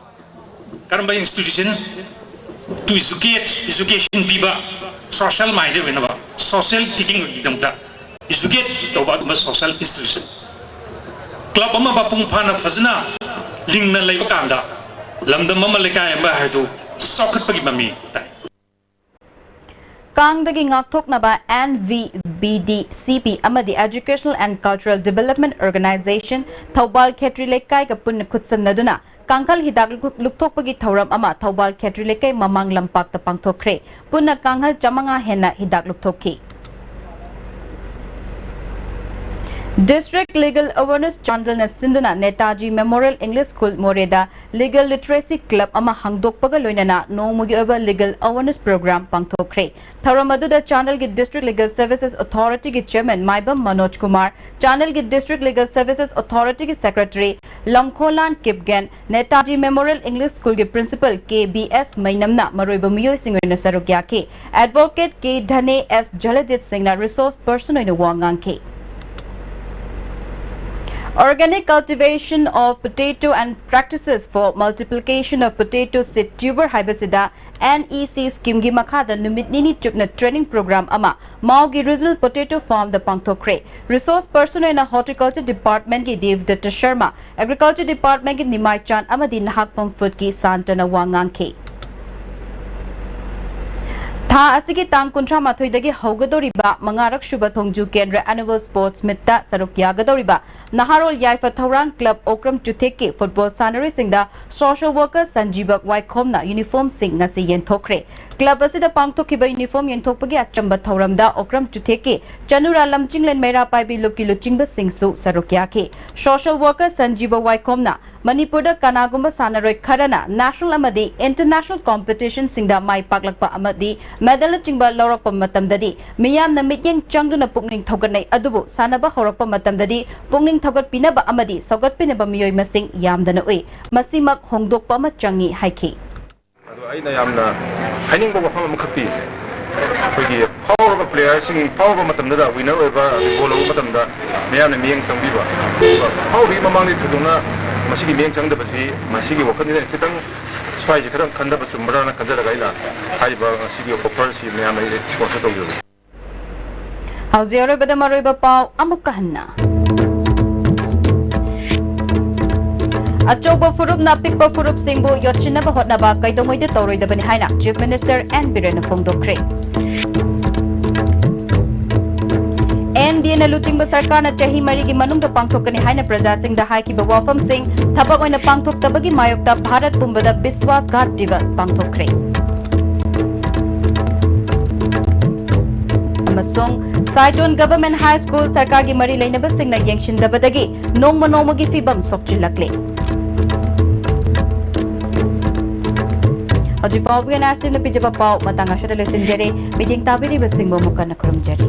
ꯀꯔꯝꯕ institution to educate, education ꯄꯤꯕ, social minded ꯑꯣꯏꯅꯕ, social thinking ꯑꯣꯏꯒꯤꯗꯃꯛꯇ educate ꯇꯧꯕ ꯑꯗꯨꯒꯨꯝꯕ social institution꯫ ꯀ꯭ꯂꯕ ꯑꯃ ꯃꯄꯨꯡ ꯐꯥꯅ ꯐꯖꯅ ꯂꯤꯡꯅ ꯂꯩꯕ ꯀꯥꯟꯗ ꯂꯝꯗꯝ ꯑꯃ ꯂꯩꯀꯥꯏ ꯑꯃ ꯍꯥꯏꯗꯨ ꯆꯥꯎꯈꯠꯄꯒꯤ ꯃꯃꯤ ꯇꯥꯏ꯫ ꯀꯥꯡꯗꯒꯤ ꯉꯥꯛꯊꯣꯛꯅꯕ N V B D C P ꯑꯃꯗꯤ Educational and Cultural Development Organization Thoubal ꯈꯦꯇ꯭ꯔꯤ ꯂꯩꯀꯥꯏꯒ ꯄꯨꯟꯅ ꯈꯨꯠꯁꯝꯅꯗꯨꯅ ꯀꯥꯡꯈꯜ ꯍꯤꯗꯥꯛ ꯂꯨꯞꯊꯣꯛꯄꯒꯤ ꯊꯧꯔꯝ ꯑꯃ ꯊꯧꯕꯥꯜ ꯈꯦꯇ꯭ꯔꯤ ꯂꯩꯀꯥꯏ ꯃꯃꯥꯡ ꯂꯝꯄꯥꯛꯇ ꯄꯥꯡꯊꯣꯛꯈ꯭ꯔꯦ꯫ ꯄꯨꯟꯅ ꯀꯥꯡꯈꯜ ꯆꯥꯃꯉꯥ ꯍꯦꯟꯅ ꯍꯤꯗꯥꯛ ꯂꯨꯞꯊꯣꯛꯈꯤ꯫ District Legal Awareness ꯆꯥꯟꯗꯦꯜꯅ ꯁꯤꯟꯗꯨꯅ ꯅꯦꯇꯥꯖꯤ Memorial English School ꯃꯣꯔꯦꯗ Legal Literacy Club ꯑꯃ ꯍꯥꯡꯗꯣꯛꯄꯒ ꯂꯣꯏꯅꯅ ꯅꯣꯡꯃꯒꯤ ꯑꯣꯏꯕ Legal Awareness Program ꯄꯥꯡꯊꯣꯛꯈ꯭ꯔꯦ꯫ ꯊꯧꯔꯝ ꯑꯗꯨꯗ ꯆꯥꯟꯗꯦꯜꯒꯤ District Legal Services Authority ꯒꯤ Chairman ꯃꯥꯏꯕꯝ ꯃꯅꯣꯖ ꯀꯨꯃꯥꯔ, ꯆꯥꯟꯗꯦꯜꯒꯤ District Legal Services Authority ꯒꯤ Secretary ꯂꯝꯈꯣꯂꯥꯟ Kipgen, Netaji Memorial English School ꯒꯤ Principal K B S ꯃꯩꯅꯝꯅ ꯃꯔꯨꯑꯣꯏꯕ ꯃꯤꯑꯣꯏꯁꯤꯡ ꯑꯣꯏꯅ ꯁꯔꯨꯛ ꯌꯥꯈꯤ꯫ Advocate K ꯙꯅꯦ ꯑꯦꯁ ꯖꯂꯖꯤꯠ ꯁꯤꯡꯅ resource person ꯑꯣꯏꯅ ꯋꯥ ꯉꯥꯡꯈꯤ꯫ Organic Cultivation of Potato and Practices for Multiplication of Potato Seed Tuber ꯍꯥꯏꯕꯁꯤꯗ N E C scheme ꯒꯤ ꯃꯈꯥꯗ ꯅꯨꯃꯤꯠ ꯅꯤꯅꯤ ꯆꯨꯞꯅ training program ꯑꯃ ꯃꯥꯎꯒꯤ Regional Potato Farm ꯗ ꯄꯥꯡꯊꯣꯛꯈ꯭ꯔꯦ꯫ Resource person ꯑꯣꯏꯅ Horticulture Department ꯀꯤ ꯗꯦꯕꯗꯠꯇ ꯁꯔꯃ, Agriculture Department ꯀꯤ ꯅꯤꯃꯥꯏꯆꯥꯟ ꯑꯃꯗꯤ ꯅꯍꯥꯛꯄꯝ Food ꯀꯤ ꯁꯥꯟꯇꯅ ꯋꯥ ꯉꯥꯡꯈꯤ꯫ ꯊꯥ ꯑꯁꯤꯒꯤ ꯇꯥꯡ ꯀꯨꯟꯊ꯭ꯔꯥ ꯃꯥꯊꯣꯏꯗꯒꯤ ꯍꯧꯒꯗꯧꯔꯤꯕ ꯃꯉꯥꯔꯛ ꯁꯨꯕ ꯊꯣꯡꯖꯨ ꯀꯦꯟꯗ꯭ꯔ Annual Sports Meet ꯇ ꯁꯔꯨꯛ ꯌꯥꯒꯗꯧꯔꯤꯕ ꯅꯍꯥꯔꯣꯜ ꯌꯥꯏꯐ ꯊꯧꯔꯥꯡ ꯀ꯭ꯂꯕ ꯑꯣꯀ꯭ꯔꯝ ꯆꯨꯊꯦꯛꯀꯤ football ꯁꯥꯟꯅꯔꯣꯏꯁꯤꯡꯗ social worker ꯁꯟꯖꯤꯕ ꯋꯥꯏꯈꯣꯝꯅ uniform ꯁꯤꯡ ꯉꯁꯤ ꯌꯦꯟꯊꯣꯛꯈ꯭ꯔꯦ꯫ ꯀ꯭ꯂꯕ ꯑꯁꯤꯗ ꯄꯥꯡꯊꯣꯛꯈꯤꯕ ꯌꯨꯅꯤꯐꯣꯔꯝ ꯌꯦꯟꯊꯣꯛꯄꯒꯤ ꯑꯆꯝꯕ ꯊꯧꯔꯝꯗ ꯑꯣꯀ꯭ꯔꯝ ꯆꯨꯊꯦꯛꯀꯤ ꯆꯅꯨꯔꯥ ꯂꯝꯖꯤꯡꯂꯦꯟ ꯃꯩꯔꯥ ꯄꯥꯏꯕꯤ ꯂꯨꯞꯀꯤ ꯂꯨꯆꯤꯡꯕꯁꯤꯡꯁꯨ ꯁꯔꯨꯛ ꯌꯥꯈꯤ꯫ ꯁꯣꯁꯤꯌꯦꯜ ꯋꯥꯔꯀꯔ ꯁꯟꯖꯤꯕ ꯋꯥꯏꯈꯣꯝꯅ ꯃꯅꯤꯄꯨꯔꯗ ꯀꯅꯥꯒꯨꯝꯕ ꯁꯥꯟꯅꯔꯣꯏ ꯈꯔꯅ ꯅꯦꯁꯅꯦꯜ ꯑꯃꯗꯤ ꯏꯟꯇꯔꯅꯦꯁꯅꯦꯜ ꯀꯣꯝꯄꯤꯇꯤꯁꯟꯁꯤꯡꯗ ꯃꯥꯏ ꯄꯥꯛꯂꯛꯄ ꯑꯃꯗꯤ ꯃꯦꯗꯜꯅꯆꯤꯡꯕ ꯂꯧꯔꯛꯄ ꯃꯇꯝꯗꯗꯤ ꯃꯤꯌꯥꯝꯅ ꯃꯤꯠꯌꯦꯡ ꯆꯪꯗꯨꯅ ꯄꯨꯛꯅꯤꯡ ꯊꯧꯒꯠꯅꯩ, ꯑꯗꯨꯕꯨ ꯁꯥꯟꯅꯕ ꯍꯧꯔꯛꯄ ꯃꯇꯝꯗꯗꯤ ꯄꯨꯛꯅꯤꯡ ꯊꯧꯒꯠꯄꯤꯅꯕ ꯑꯃꯗꯤ ꯁꯧꯒꯠꯄꯤꯅꯕ ꯃꯤꯑꯣꯏ ꯃꯁꯤꯡ ꯌꯥꯝꯗꯅ ꯎꯏ꯫ ꯃꯁꯤꯃꯛ ꯍꯣꯡꯗꯣꯛꯄ ꯑꯃ ꯆꯪꯏ ꯍꯥꯏꯈꯤ꯫ ꯑꯗꯣ ꯑꯩꯅ ꯌꯥꯝꯅ ꯍꯥꯏꯅꯤꯡꯕ ꯋꯥꯐꯝ ꯑꯃꯈꯛꯇꯤ, ꯑꯩꯈꯣꯏꯒꯤ ꯐꯥꯎꯔꯕ ꯄ꯭ꯂꯦꯌꯔꯁꯤꯡ ꯐꯥꯎꯔꯕ ꯃꯇꯝꯗꯨꯗ, ꯋꯤꯟꯅꯔ ꯑꯣꯏꯕ ꯒꯣꯜ ꯂꯧꯕ ꯃꯇꯝꯗ ꯃꯤꯌꯥꯝꯅ ꯃꯤꯠꯌꯦꯡ ꯆꯪꯕꯤꯕ, ꯑꯗꯨꯒ ꯐꯥꯎꯔꯤꯉꯩ ꯃꯃꯥꯡꯗꯒꯤ ꯊꯣꯏꯗꯣꯛꯅ ꯃꯁꯤꯒꯤ ꯃꯤꯠꯌꯦꯡ ꯆꯪꯗꯕꯁꯤ, ꯃꯁꯤꯒꯤ ꯋꯥꯈꯜꯁꯤꯗ ꯈꯤꯇꯪ ꯁ꯭ꯋꯥꯏꯁꯦ ꯈꯔ ꯈꯟꯗꯕ ꯆꯨꯝꯕ꯭ꯔꯥꯅ ꯈꯟꯖꯔꯒ ꯑꯩꯅ ꯍꯥꯏꯔꯤꯕ ꯉꯁꯤꯒꯤ ꯑꯣꯐꯔꯁꯤ ꯃꯌꯥꯝ ꯑꯩ ꯁ꯭ꯄꯣꯟꯁꯔ ꯇꯧꯖꯕꯅꯤ꯫ ꯍꯧꯖꯤꯛ ꯑꯔꯣꯏꯕꯗ ꯃꯔꯨꯑꯣꯏꯕ ꯄꯥꯎ ꯑꯃꯨꯛꯀ ꯍꯟꯅ꯫ ꯑꯆꯧꯕ ꯐꯨꯔꯨꯞꯅ ꯑꯄꯤꯛꯄ ꯐꯨꯔꯨꯞꯁꯤꯡꯕꯨ ꯌꯣꯠꯁꯤꯟꯅꯕ ꯍꯣꯠꯅꯕ ꯀꯩꯗꯧꯉꯩꯗ ꯇꯧꯔꯣꯏꯗꯕꯅꯤ ꯍꯥꯏꯅ ꯆꯤꯐ ꯃꯤꯅꯤꯁꯇꯔ ꯑꯦꯟ ꯕꯤꯔꯦꯟꯅ ꯐꯣꯡꯗꯣꯛꯈ꯭ꯔꯦ꯫ ꯑꯦꯟ ꯗꯤ ꯑꯦꯅ ꯂꯨꯆꯤꯡꯕ ꯁꯔꯀꯥꯔꯅ ꯆꯍꯤ ꯃꯔꯤꯒꯤ ꯃꯅꯨꯡꯗ ꯄꯥꯡꯊꯣꯛꯀꯅꯤ ꯍꯥꯏꯅ ꯄ꯭ꯔꯖꯥꯁꯤꯡꯗ ꯍꯥꯏꯈꯤꯕ ꯋꯥꯐꯝꯁꯤꯡ ꯊꯕꯛ ꯑꯣꯏꯅ ꯄꯥꯡꯊꯣꯛꯇꯕꯒꯤ ꯃꯥꯌꯣꯛꯇ ꯚꯥꯔꯠ ꯄꯨꯝꯕꯗ ꯕꯤꯁ꯭ꯋꯥꯁ ꯘꯥꯠ ꯗꯤꯕꯁ ꯄꯥꯡꯊꯣꯛꯈ꯭ꯔꯦ꯫ ꯑꯃꯁꯨꯡ ꯁꯥꯏꯇꯣꯟ ꯒꯚꯔꯟꯃꯦꯟꯠ ꯍꯥꯏ ꯁ꯭ꯀꯨꯜ ꯁꯔꯀꯥꯔꯒꯤ ꯃꯔꯤ ꯂꯩꯅꯕꯁꯤꯡꯅ ꯌꯦꯡꯁꯤꯟꯗꯕꯗꯒꯤ ꯅꯣꯡꯃ ꯅꯣꯡꯃꯒꯤ ꯐꯤꯕꯝ ꯁꯣꯛꯆꯤꯜꯂꯛꯂꯦ꯫ ꯍꯧꯖꯤꯛ ꯐꯥꯎꯕꯒꯤ ꯑꯦꯟ ꯑꯥꯏ ꯑꯦꯁ ꯇꯤꯚꯤꯅ ꯄꯤꯖꯕ ꯄꯥꯎ ꯃꯇꯥꯡ ꯑꯁꯤꯗ ꯂꯣꯏꯁꯤꯟꯖꯔꯦ꯫ ꯃꯤꯠꯌꯦꯡ ꯇꯥꯕꯤꯔꯤꯕꯁꯤꯡꯕꯨ ꯑꯃꯨꯛ ꯍꯟꯅ ꯈꯨꯔꯨꯝꯖꯔꯤ꯫